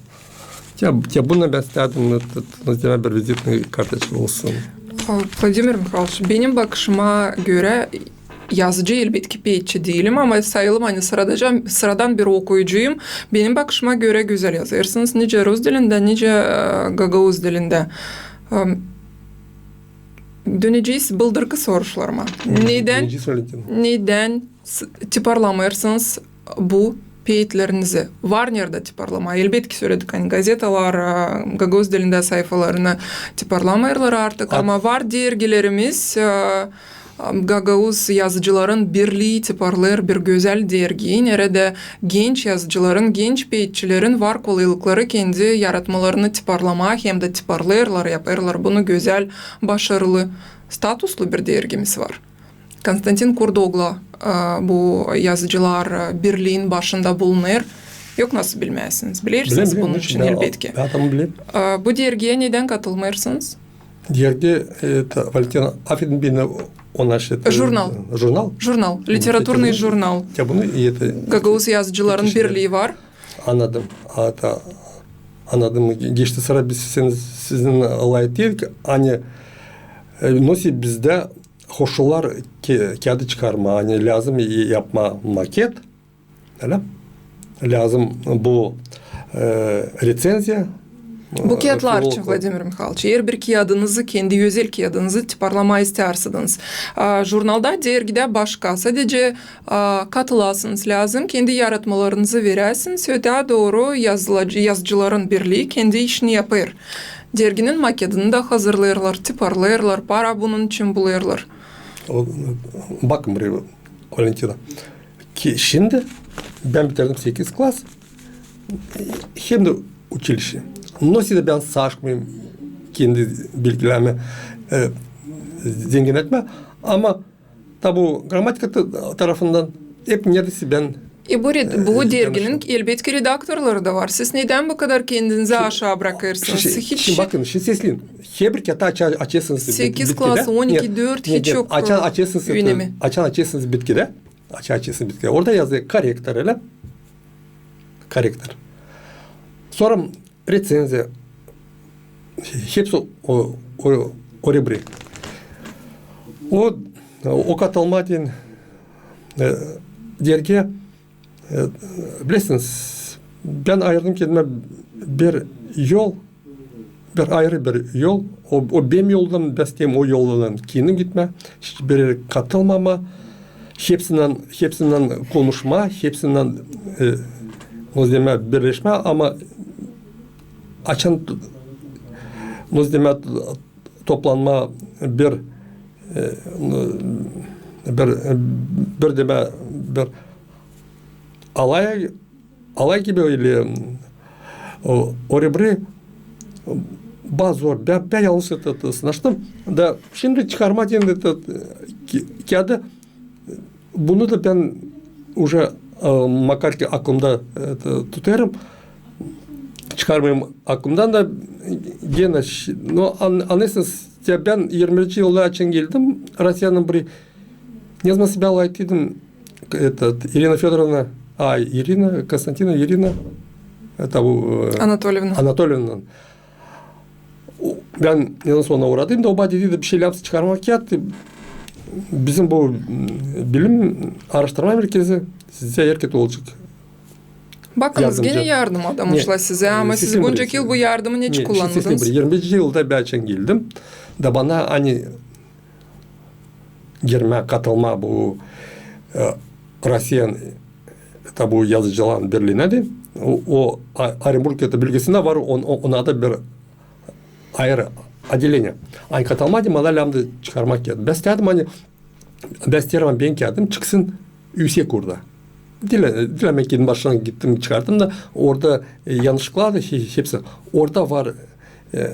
Te, te bunları bän istädin, nu, nu, bir vizitnıy kartoçka olsun. Vladimir Mihayloviç, benim bakışıma görä, yazıcı, elbetki, peetçi diilim, ama sayılım, ani sıradan, sıradan bir okuyucuyum. Benim bakışıma görä, gözäl yazêrsınız, nicä rus dilindä, nicä, e, gagauz dilindä. Em, dönecez bıldırkı soruşlarıma. Nedän, nedän s-, tiparlamêêrsınız bu peetlerinizi? Var neredä tiparlamaa. Elbetki, söledik, ani gazetalar, e, gagauz dilindä sayfalarını tiparlamêêrlar artık, ama var dergilerimiz, e, Gagauz Yazıcıların Birlii tiparlêêr bir gözäl dergi, neredä genç yazıcıların, genç peetçilerin var kolaylıkları kendi yaratmalarını tiparlamaa, hem dä tiparlêêrlar, yapêrlar bunu gözäl, başarılı, statuslu bir dergimiz var. Konstantin Kurdoglu, e, bu Yazıcılar, e, Birliin başında bulunêr. Yok, nasıl bilmeyäsiniz? Bilersiniz bunun için, elbetki. E, bu dergiyä nedän katılmêêrsınız? Dergi, e, ta, Valentina, afedin beni, o naşı, e, jurnal. Jurnal? Jurnal. Literaturnıy jurnal. Ya bunu, e, ta, Gagauz Yazıcıların Birlii var. Annadım. A, ta, annadım. Geçti sıra biz sizin, sizin lafettik, ani, e, nasıl bizdä hoşlar ke-, kiyada çıkarmaa, ani lääzım yapmaa maket, ölä. Lääzım bu, e, reţenziya. Bu kiyatlar için, Vladimir Mihayloviç, herbir kiyadınızı, kendi özel kiyadınızı tiparlamaa isteersidiniz. A, jurnalda, dergidä başka, sadecä, a, katılasınız lääzım, kendi yaratmalarınızı veräsiniz, ötää dooru yazılacı-, Yazıcıların Birlii kendi işini yapêr. Derginin makedini dä hazırlêêrlar, tiparlêêrlar, para bunun için bulêêrlar. O, bakın buraya, Valentina. Ki şindi bän bitirdim sekiz klas, hem dä uçilişçe. Nasıl da bän saşmayım kendi bilgilerimi, e, zengin etmää, ama da bu gramatika ta-, tarafından hep neredäsä bän, e, bu derginin, elbetki, redaktorları da var. Siz nedän bu kadar kendinizi aşaa brakêrsınız? Hiç. Şindi bakın, şindi sesleyin. Herbir kiyatı aça-, açêrsınız. Sekiz klas, on iki, dört, hiç yok önemi. Açan açêrsınız bitkidä. Açan açêrsınız bitkidä. Orada yazılı korrektor, ölä? Korrektor. Sora reţenziya. Hepsi o, o, o rebri. O, o katılmaa deyni, e, dergiyä, e, bilersiniz, bän ayırdım kendimä bir yol, bir ayırı bir yol. O, o benim yolum, bän isteerim o yoldan kendim gitmää, hiç bir erä katılmamaa, hepsindän, hepsindän konuşmaa, hepsindän, e, nasıl demää, birleşmää, ama açan, nasıl demää, toplanmaa bir, e, bir, bir demää, bir alay, alay gibi ölä, o, o rebri, ba zor. Bän, bän yalnız sınaştım. Da şindi çıkarmaa deyni ki-, kiyadı, bunu da bän уже e, makar ki aklımda, e, t-, tutêrım. Çıkarmayım aklımdan da genä şi-, no, an-, anêrsınız, ya bän irminci yılda açan geldim Rusiyanın bir, ne zaman sibä alaytıydım, eto, İrina Födorovna, a, İrina, Konstantina, İrina, eto bu, e, Anatolievna. Anatolievna. O, bän ne zaman ona uğradım da, o bana dedi, bir şey lääzım çıkarmak kiyat. Bizim bu, m, bilim, araştırma merkezi sizä erkezi olacek. Bakınız, genä yardım adamı işlä sizä, ama siz buncak yıl bu yardımı neçin kullandınız? İrminci yılda bän açan geldim. Da bana, ani girmää, katılmaa bu, e, Rusiyanın, e, ta bu yazıcıların birliinä dä. O, o A-, Orenburg, eto, bölgesindä var, on-, o-, onnar da bir ayırı odeleniye. Ani katılmaa deyni, bana lääzım çıkarmak kiyat. Bän istedim, ani bän isteerim, ani benim kiyadım çıksın üüsek orada. Diil, diil, bän kendim başına gittim, çıkardım da, orada, e, yanlışlıklar da şey, hepsi. Orada var, e,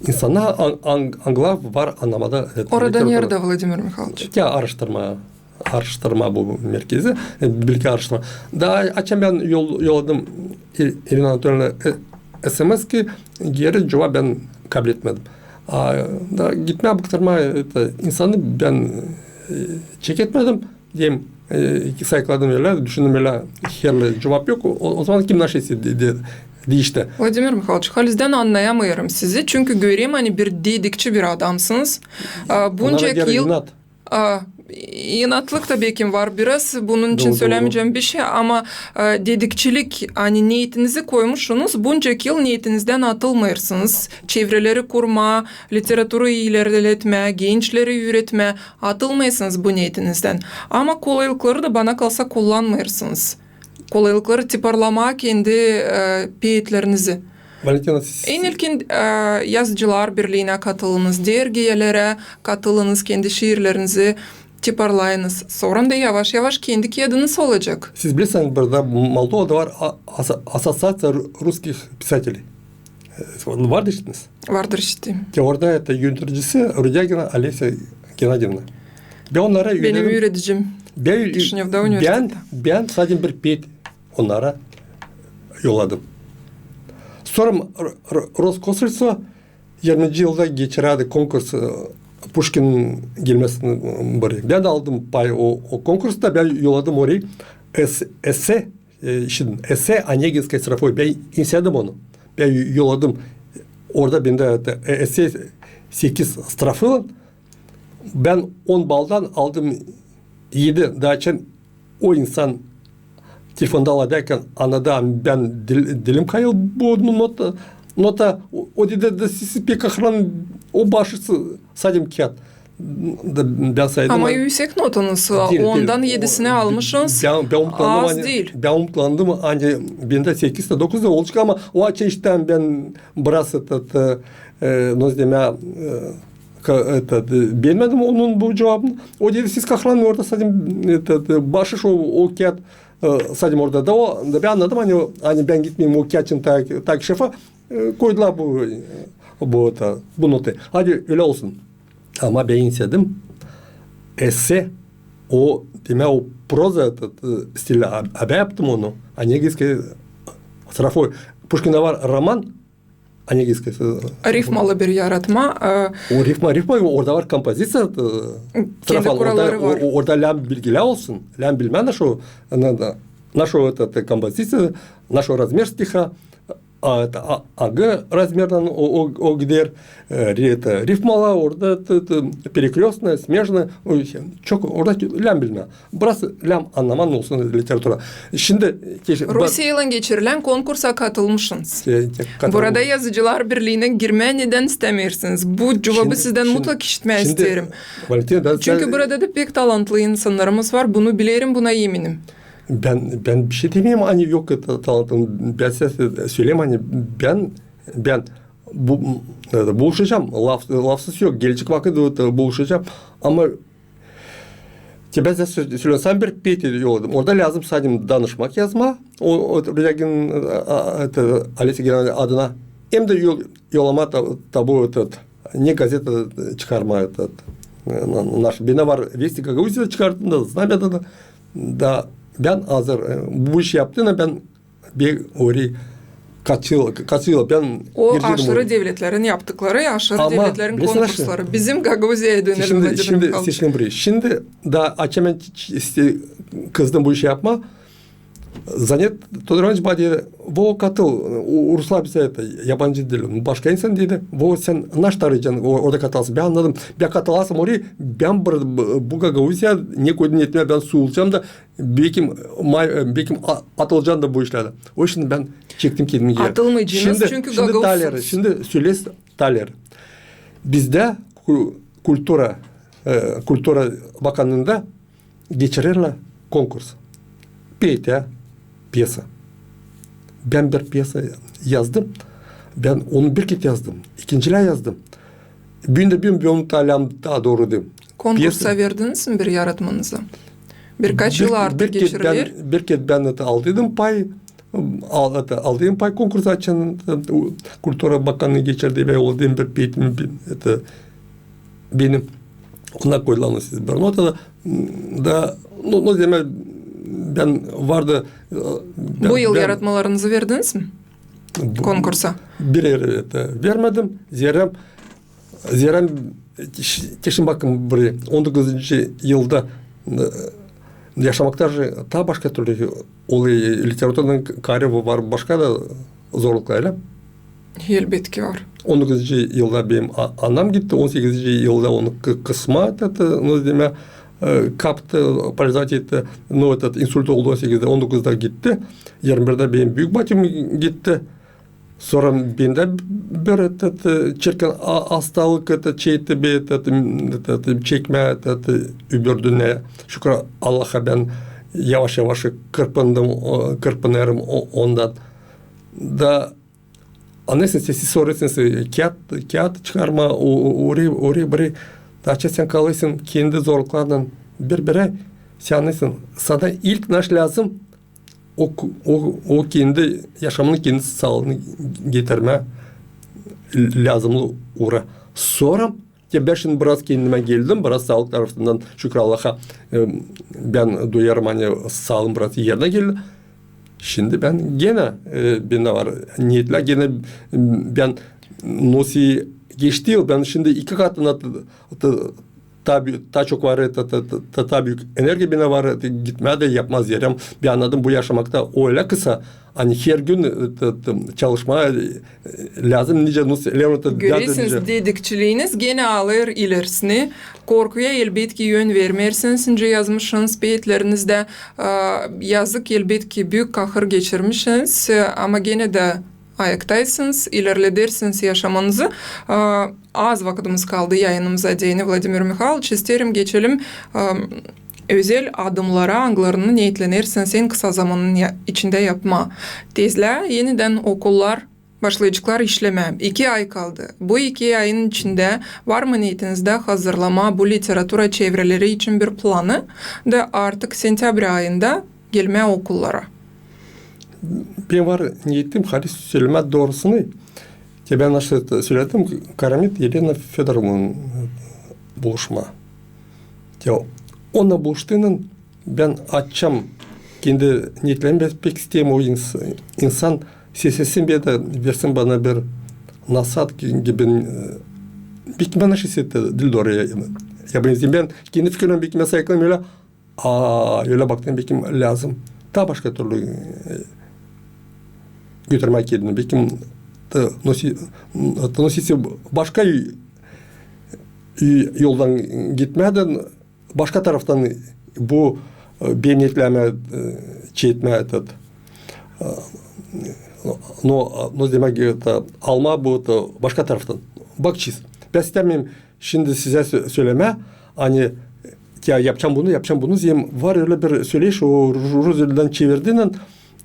insannar, an-, an-, angılar var annamada, e, literatura. Orada neredä, Vladimir Mihailoviç? Ya, araştırma, araştırma bu merkezi, e, bilgi araştırma. Da açan bän yol-, yolladım İ-, İrina Anatolievnaya, e, SMS ki, geeri cuvap bän kabletmedim. A, da gitmää bıktırmaa, eto, insanı bän, e, çeketmedim. Deyim, e, sayıkladım ölä, düşündüm ölä, herli cuvap yok. O, o zaman kim naşey de-, de-, diişti. Vladimir Mihailoviç, halizdän annayamêêrım sizi, çünkü görerim, ani bir dedikçi bir adamsınız. A, buncak yıl, a, inatlık da bekim var biraz, bunun için sölämeyecäm bişey, ama, e, dedikçilik, ani neetinizi koymuşsunuz, buncak yıl neetinizdän atılmêêrsınız. Çevreleri kurmaa, literaturayı ilerletmää, gençleri üüretmää, atılmêêrsınız bu neetinizdän. Ama kolaylıkları da, bana kalsa, kullanmêêrsınız. Kolaylıkları tiparlamaa kendi, e, peetlerinizi. Valentina, siz... En ilkin, e, Yazıcılar Birliinä katılınız, dergilerä katılınız, kendi şiirlerinizi tiparlayınız. Sora da yavaş-yavaş kendi kiyadınız olacek. Siz bilersiniz, burada Moldovada var a-, asa-, Ассоциация ру-, русских писателей. E, vardır işittiniz. Vardır işittim. Te orada eto yöneticisi Rudягина Олеся Геннадьевна. Bän onnara... Benim üüredicim. Bän, Kişinevda, bän, universitettä. Bän sadä bir peet onnara yolladım. Sora r-, r-, Roskonsülstvo irminci yılda geçirer konkurs, e, Puşkin gelmesini, e, beri. Bän dä aldım pay o, o konkursta, bän yolladım orayı es-, esse, e, şindi, esse Онегинской строфой. Bän istedim onu. Bän yolladım. Orada bendä, e, esse sekiz strofaylan. Bän on baldan aldım edi. Da açan o insan telefonda lafedärkän annadı, bän dil-, dilim kayıldı bu nota, nota, o, o dedi, da siz pek kahraman, o başarısız, sadä kiyat. Da bän saydım. Ama üüsek notanız, ondan edisini almışsınız. Bän umutlandım, az diil. Bän umutlandım, ani bendä sekiz dä, dokuz da olacek, ama o açan iştän bän biraz, eto, e, e, nasıl deyim ya, e, ka-, eto, e, beenmedim onun bu cuvabını. O dedi, siz kahraman, orada sadä, eto, e, başarı o, o kiyat, e, sadä orada da o, da bän annadım, ani, ani bän gitmeerim o kiyat için ta, ta ki şefa, e, koydular bu, e, bu, eto, bu notayı. Hadi ölä olsun. Ama bän istedim esse, o, demäk, o proza, eto, e, stil, a, a bän yaptım onu, Онегинской строфой. Puşkindä var roman, Онегинской, e, rifmalı bir yaratma. E, o rifma, rifma, orada var kompoziţiya, e, kendi kuralları var. Orada lääzım bilgilär olsun. Lääzım bilmää, naşo, na-, na-, naşo, eto, e, kompoziţiya, naşo razmer stiha, a, eto, a, angı razmerdan o, o, o gider, e, ri-, eto, rifmalar, orada, eto, eto, перекрёстно, смежно, o, çok, orada lääzım bilmää. Biraz lääzım annamaa, ne olsun literatura. Şindi, e, keşke, Rusiyaylan geçirilän konkursa katılmışsınız. Burada Yazıcılar Birliinä girmää nedän istämeersiniz? Bu cuvabı sizdän mutlak işitmää isteerim. Çünkü burada da pek talantlı insannarımız var, bunu bilerim, buna eminim. Bän, bän bir şey demeerim, ani yok, e, ta-, talantım. Bän sizä söleerim, ani bän, bän bu, e, buluşacam, laf, lafsız yok, gelecek vakıt, e, buluşacam. Ama Te bän söleyim, sän bir peet yolladım. Orada lääzım sadä danışmak yazmaa, o, o Rudягин, a, a, eto, Olesya Gennadiyevna adına. Hem dä yol-, yollamaa ta-, tabu, eto, ne gazeta çıkarmaa, eto, e, na-, naş, bendä var Вести Гагаузии çıkardım da, Знамя da, da, Bän hazır, e, bu işi yaptım, bän bir orayı kaç yıl, kaç yıl bän... O aşırı devletlerin yaptıkları, aşırı devletlerin konkursları. Bizim Gagauziyaya dönelim, Vladimir Mihailoviç. Şindi, şindi, şindi, şindi daa açan bän ç-, ç-, iste-, kızdım bu işi yapmaa. Zanet Todoroviç bana deer, vo katıl, u-, ruslar bizdä yabancı diil, başka insan, dedi. Vo sän naşey tarayacan, o-, orada katılsın. Bän annadım, bän katılasam orayı, bän bu, bu, bu Gagauziya nekoyda etmää, bän suulacam da, bekim, may-, bekim a-, atılacam da bu işlerdä. O için bän çektim kendimi geeri. Atılmayacınız, çünkü gagauzsınız. Şindi söleerim, şindi söleerim. Bizdä ku-, kultura, e, kultura bakannıında geçirerlär konkurs. Peetä pyesa. Bän bir pyesa yazdım. Bän onu bir keret yazdım. İkincilää yazdım. Büün dä, büün, büün onu talääm taa dooru deyim. Konkursa verdiniz mi bir yaratmanızı? Birkaç yıl artık geçiriler. Bir keret bän, bir keret bän aldıydım pay, al-, aldıydım pay konkursa açan, e, kultura bakannıı geçirdi ve oldu bir peetim, bir, benim. Ona koydular onu sizä bir nota da, da, no, no, zerä bän vardı, e, bän, bu yıl yaratmalarınızı verdiniz mi konkursa? Bir yer, e, vermedim. Zerä, zerä, ş-, şindi bakın, bir on dokuzuncu yılda, e, yaşamakta taa başka türlü olêr, literaturadan kaarı var başka da zorluklar, ölä? Elbetki var. On dokuzuncu yılda benim a-, anam gitti, on sekizinci yılda onu kı-, kısma, это, ну, зря, e, kaptı, парализация etti, ну, этот, insult oldu on sekizdä, on dokuzda gitti. Yirmi birdä benim büük batım gitti. Sora bendä bir, этот, e, çirkin a-, hastalık, это, çekti, bir, этот, m, этот, çekmää, этот, öbür dünneyä. Şükür Allaha, bän yavaş-yavaş kırpındım, o, kırpınêrım o-, ondan. Da, annarsın, siz sorêrsınız, e, kiyat, kiyat çıkarmaa, o, o, orayı, orayı, burayı. Da açan sän kalêrsın kendi zorluklarınnan bir-birä, sän annarsın, sana ilk naşey lääzım, o, o, o kendi yaşamını, kendi saalıını getirmää lääzımnı uura. Sora, ya, bän şindi biraz kendimä geldim, biraz saalık tarafından, şükür Allaha, e, bän duyêrım, ani saalım biraz erinä geldi. Şindi bän genä, e, bendä var niyetlär, genä, m, bän, nasıl geçti yıl, bän şindi iki katına t-, t-, taa bü-, taa çok var, taa, taa, taa, taa büük energiya bendä var, e, gitmää dä, yapmaa zerä. Bän annadım, bu yaşamakta ölä kısa, ani her gün, e, t-, t-, çalışmaa, e, lääzım nicä, nasıl, lääzım, görersin, dedikçiliiniz genä alêr ilerisini. Korkuya, elbetki, yön vermeersiniz, nicä yazmışsınız peetleriinizdä. A, yazık, elbetki, büük kahır geçirmişsiniz, e, ama genä dä ayaktaysınız, ilerledersiniz yaşamanızı. A, az vakıdımız kaldı yayınımıza deyni, Vladimir Mihailoviç, isteerim geçelim, a, özel adımnara, angılarını neetlenersiniz en kısa zamanın ya-, içindä yapmaa. Tezlää enidän okullar başlayaceklar işlemää. İki ay kaldı. Bu iki ayın içindä var mı neetinizdä hazırlamaa bu literatura çevreleri için bir planı da artık sentябрь ayında gelmää okullara? Benim var neetim, halis sölemää doorusunu. Te bän naşey söledim, Karamit Elena Födorovnanın buluşmaa. Te onunnan buluştuynnan bän açan kendi neetlerimi, bän pek isteerim, o ins-, insan seslensin bendä, versin bana bir nasat gibi, e, bekim bän naşey isteerim, diil dooru ya, ya bän isteerim. Bän kendi fikirimi bekim sayıklayım ölä, a, ölä baktım, bekim lääzım taa başka türlü, e, götürmää kendini. Bekim, e, относи-, относиться başka y-, y-, yoldan gitmää dä, başka taraftan bu, e, benim neetlerimi, e, çekmää, этот, e, no, no, demäk, это, almaa bu, это, başka taraftan. Bakacez. Bän istämeerim şindi sizä sö-, sölemää, ani, ya, yapacam bunu, yapacam bunu, zerä var ölä bir söleyiş, o ru-, rus dilinden çevirdiynan,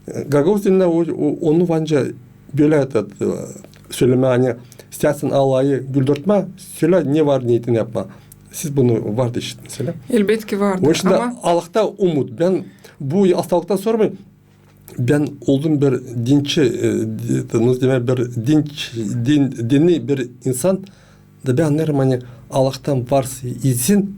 e, gagauz dilinä o, o, onu var nicä bölä, этот, e, sölemää, ani istäärsin alayı güldürtmää, sölä ne var neetin yapmaa. Siz bunu vardı işittiniz, ölä? Elbetki vardı. O için dä ama Allahta umut. Bän bu hastalıktan sora bän oldum bir dinçi, e, di-, nasıl demäk, bir dinç, din-, dinli bir insan. Da bän annêêrım, ani Allahtan varsa izin,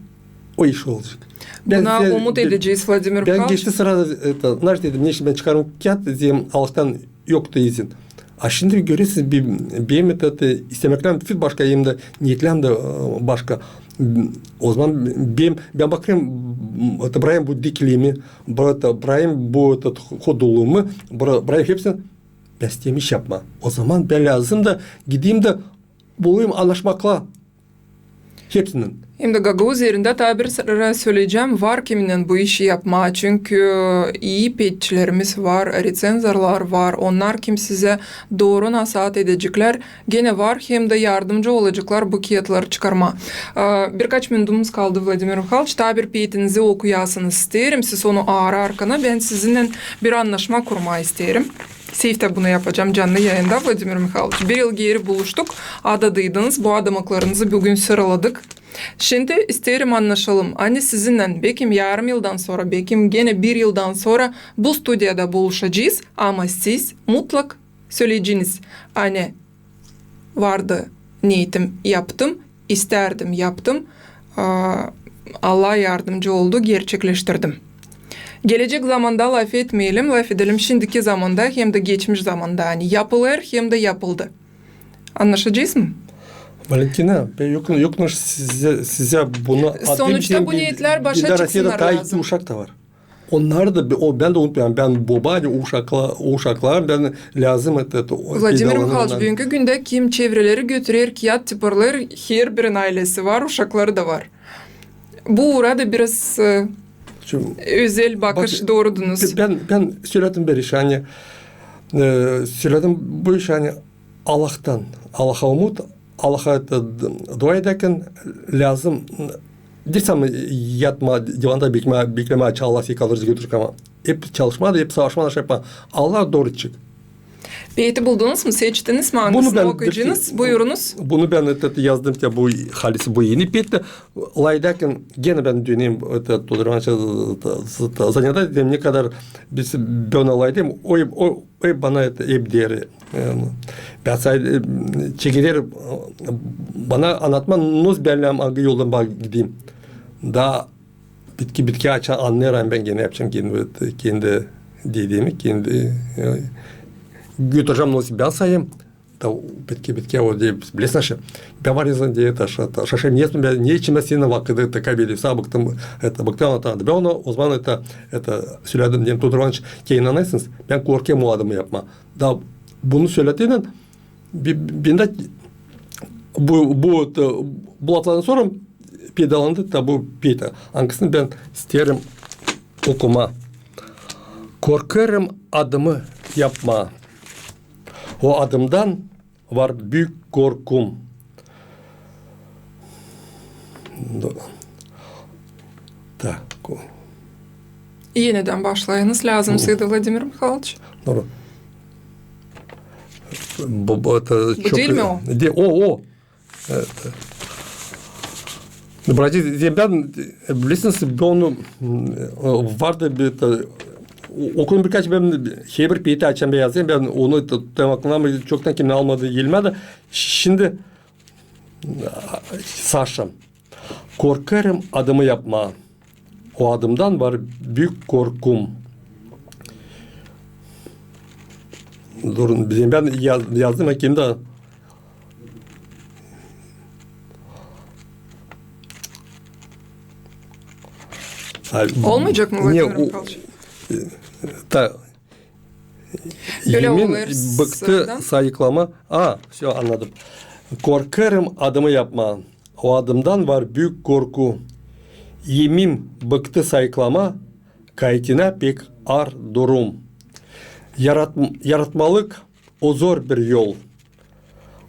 o iş olacek. Buna umut edecez, Vladimir Mihayloviç. Bän geçti sıra, это, naşey dedim, ne işim, bän çıkarım kiyat, dedim, Allahtan yoktu izin. A şindi görersiniz, bir, benim это, это, istemeklär fit başka, hem dä neetläär dä, e, başka. Ozaman bän, bän bakêrım, это, brakêrım bu dikliimi, bra-, это, brakêrım bu, это, hodulluumu, bra-, brakêrım hepsini, bän isteerim iş yapmaa. Ozaman bän lääzım da gideyim dä bulayım annaşmaklar hepsinin. Hem dä Gagauz erindä taa bir sıra söleyecäm, var kiminnän bu işi yapmaa, çünkü ii peetçilerimiz var, recenzorlar var, onnar kim sizä dooru nasaat edeceklär, genä var, hem dä yardımcı olaceklar bu kiyatları çıkarmaa. Aa, birkaç minutumuz kaldı, Vladimir Mihayloviç, taa bir peetinizi okuyasınız isteerim, siz onu aarı-arkana, bän sizinnän bir annaşma kurmaa isteerim. Seyftän bunu yapacam canlı yayında, Vladimir Mihayloviç. Bir yıl geeri buluştuk, adadaydınız, bu adamaklarınızı büün sıraladık. Şindi isteerim annaşalım, ani sizinnän bekim yarım yıldan sora, bekim genä bir yıldan sora bu studiyada buluşacez, ama siz mutlak söleyeceniz, ani vardı neetim, yaptım, istärdim, yaptım, aa, Allah yardımcı oldu, gerçekleştirdim. Gelecek zamanda lafetmeyelim, lafedelim şindiki zamanda hem dä geçmiş zamanda, ani yapılêr hem dä yapıldı. Annaşacez mı? Valentina, bän yok, yok, sizä, sizä bunu adayım. Sonuçta bu neetlär başa çıksınnar lääzım. Uşak da var. Onnar da, o, bän dä unutmêêrım, bän boba, ani o uşakla-, o uşaklar, bän lääzım, это, это, o Vladimir Mihayloviç, büünkü gündä kim çevreleri götürer, kiyat tıparlêêr, herbirinin aylesi var, uşakları da var. Bu uurda biraz, e, özel bakış, doorudunuz. Bän, bän söledim bir iş, ani, e, söledim bu iş, ani Allahtan, Allaha umut, Allaha, это, d-, dua edärkän lääzım, diil sän yatmaa divanda, beklemää, beklemää, açan Allah seni kaldıracek, götürecek, ama hep çalışmaa da, hep savaşmaa da, şey yapmaa. Allah dooru çık. Peeti buldunuz mu, seçtiniz mi, angısını okuyacınız? Buyurunuz. Bunu bän, это, yazdım, ya bu halisi, bu eni peet. Lafedärkän genä bän döneyim, это, Todor İvanoviç, это, это, zanedä dedim, ne kadar biz, bän lafedeyim, o, o, o bana, это, hep deer, e, bän say-, e, çekeder, e, bana annatmaa, nasıl bän lääzım, angı yoldan bän gideyim. Da bitki, bitki açan annêêrım, bän genä yapacam kendi, это, kendi dediimi, kendi, e, götürecäm, nasıl bän sayêrım. Da bitki, bitki, o deer, bilersin, aşa, bän var ya, deer, это, aşa, aşa, ne, bän, ne için bän senin vakıdı, это, kaybedeyim, sa bıktım, это, bıktım annatmaa. Bän ona, ozaman, это, это, söledim, dedim, Todor İvanoviç, te inanêrsınız, bän korkêrım o adımı yapmaa. Da bunu söleteynän, bi-, bendä bu, bu, это, bu laflardan sora peydalandı da bu peet, angısını bän isteerim okumaa. Korkêrım adımı yapmaa. O adımdan var büük korkum. Do-, tak, o. Enidän başlayınız, lääzımsaydı, Vladimir Mihayloviç. Dooru. Bu, bu, это, bu diil mi o? De, o, o. E, e. Bratı, bän, bilersiniz, bän onu, m, e, vardı bir, e, o-, okudum birkaç, bän herbir peeti açan bän yazêrım, bän onu t-, tutamaklam, çoktan kimnän almadı elmä da. Ş-, şindi, Saşa. Korkêrım adımı yapmaa. O adımdan var büük korkum. Durun, bän yaz-, yazdım, ama kendi... Olmayacak mı, Vladimir Mihayloviç? Ölä emin olur bıktı sıradan sayıklama. A, всё, annadım. Korkêrım adımı yapmaa. O adımdan var büük korku. Emin bıktı sayıklama, kayıtına pek aar durum. Yarat-, yaratmalık o zor bir yol.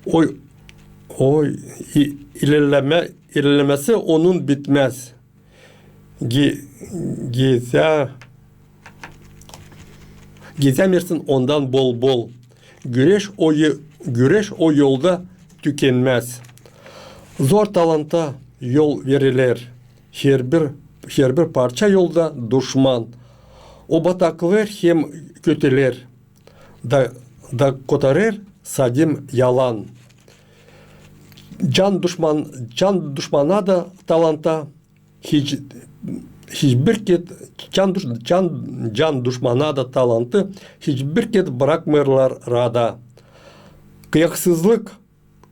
Oy, oy, i-, ilerleme, ilerlemesi onun bitmez. Ge-, gezä-, gezämersin ondan bol-bol. Güreş o y-, güreş o yolda tükenmez. Zor talanta yol veriler. Herbir, herbir parça yolda duşman. O bataklêêr hem kötüleer. Da, da kotarêr sadim yalan. Can duşman, can duşmana da talanta hiç, hiçbir ket can, duş, can, can duşmana da talantı hiçbir ket brakmêêrlar rada. Kıyaksızlık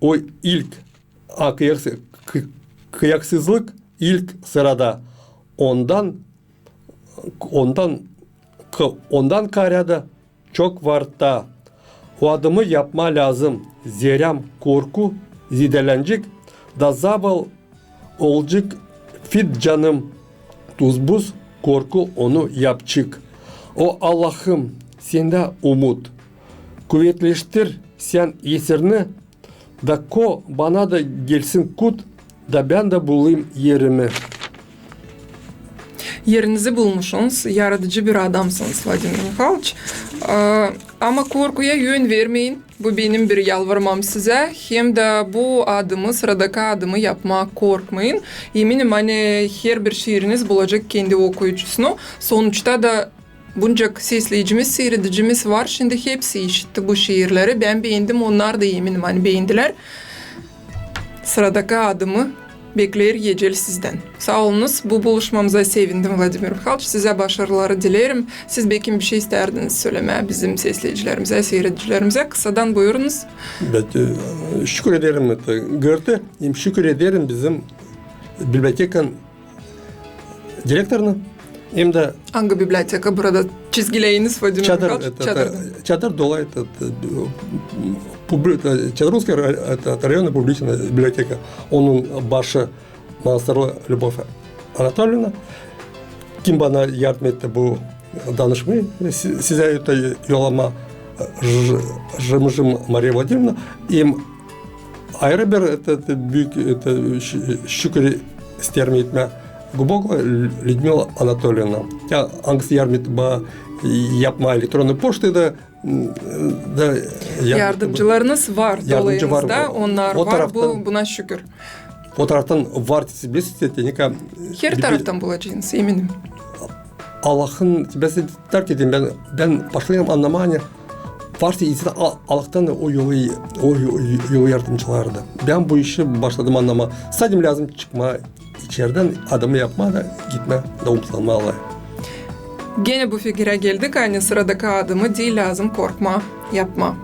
o ilk, a, kıyak-, kı-, kıyaksızlık ilk sırada. Ondan, ondan, kı-, ondan karada çok var ta. O adımı yapma lääzım, zerä korku zidelenecek, da zaval olacek fit canım, tuz-buz korku onu yapacek. O Allahım, sendä umut, kuvetleştir sän esirini, da ko bana da gelsin kut, da bän dä bulayım erimi. Erinizi bulmuşsunuz, yaradıcı bir adamsınız, Vladimir Mihaliç. Ee, ama korkuya ön vermeyin. Bu benim bir yalvarmam sizä. Hem dä bu adımı, sıradakı adımı yapmaa korkmayın. Eminim, ani herbir şiiriniz bulacek kendi okuyucusunu. Sonuçta da buncak sesleyicimiz, siiredicimiz var. Şindi hepsi işitti bu şiirleri. Bän beendim, onnar da, eminim, ani beendilär. Sıradakı adımı bekleer ecel sizdän. Saa olunuz, bu buluşmamıza sevindim, Vladimir Mihaliç. Sizä başarıları dileerim. Siz, bekim, bir şey istärdiniz sölemää bizim sesleyicilerimizä, siiredicilerimizä? Kısadan buyurunuz. Bän, e, şükür ederim, это, ГРТ, hem şükür ederim bizim bibliotekanın direktoruna, hem dä... Angı biblioteka burada çizgileyiniz, Vladimir Mihaliç? Çadır, это, это, Çadır dolayı, это, это, публи-, это, Чадровская ра-, это, это районная публичная библиотека. Onun başı Manastırlı Lübov Anatoliyevna, kim bana yardım etti bu danışmayı, si-, sizä, это, yollamaa, J-, Jımıjım Mariya Vladimirovna, hem ayırı bir, это, это, büük, это, şü-, şükür isteerim etmää Gubokova Lü-, Lüdmila Anatoliyevna. Ya, angısı yardım etti bana yapmaa elektronnıy poştayı da, m, da yardım etti. Yardımcılarınız var, yardımcı var, dolayınızda onnar var, taraftan, bu, buna şükür. O taraftan var, te sebä, te neka... Her taraftan bulacenız, eminim. Allahın sebä, te tarif edeyim, bän, bän başlayım annamaa, ani var te insan A-, Allahtan o yolu, o yo-, yolu yardımcılardı. Bän bu işi başladım annamaa. Sadım lääzım çıkmaa içerdän, adımı yapmaa da gitmää da umutlanmaa alay. Genä bu fikirä geldik, ani sıradakı adımı diil lääzım korkmaa yapmaa.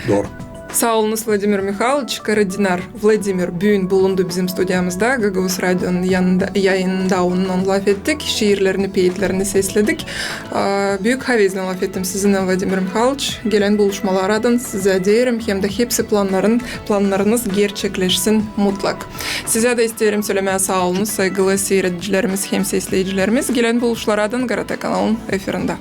Dooru. Saa olunuz, Vladimir Mihaliç. Karadinar Vladimir büün bulundu bizim studiyamızda, Gagauz Radionun yanında, yayınında onunnan lafettik, şiirlerini, peetlerini sesledik. Aa, büük havezlän lafettim sizinnän, Vladimir Mihaliç. Gelän buluşmalardan sizä deerim, hem dä hepsi plannarın, plannarınız gerçekleşsin mutlak. Sizä dä isteerim sölemää saa olunuz, saygılı siiredicilerimiz hem sesleyicilerimiz. Gelän buluşmalardan GRT kanalın efirindä.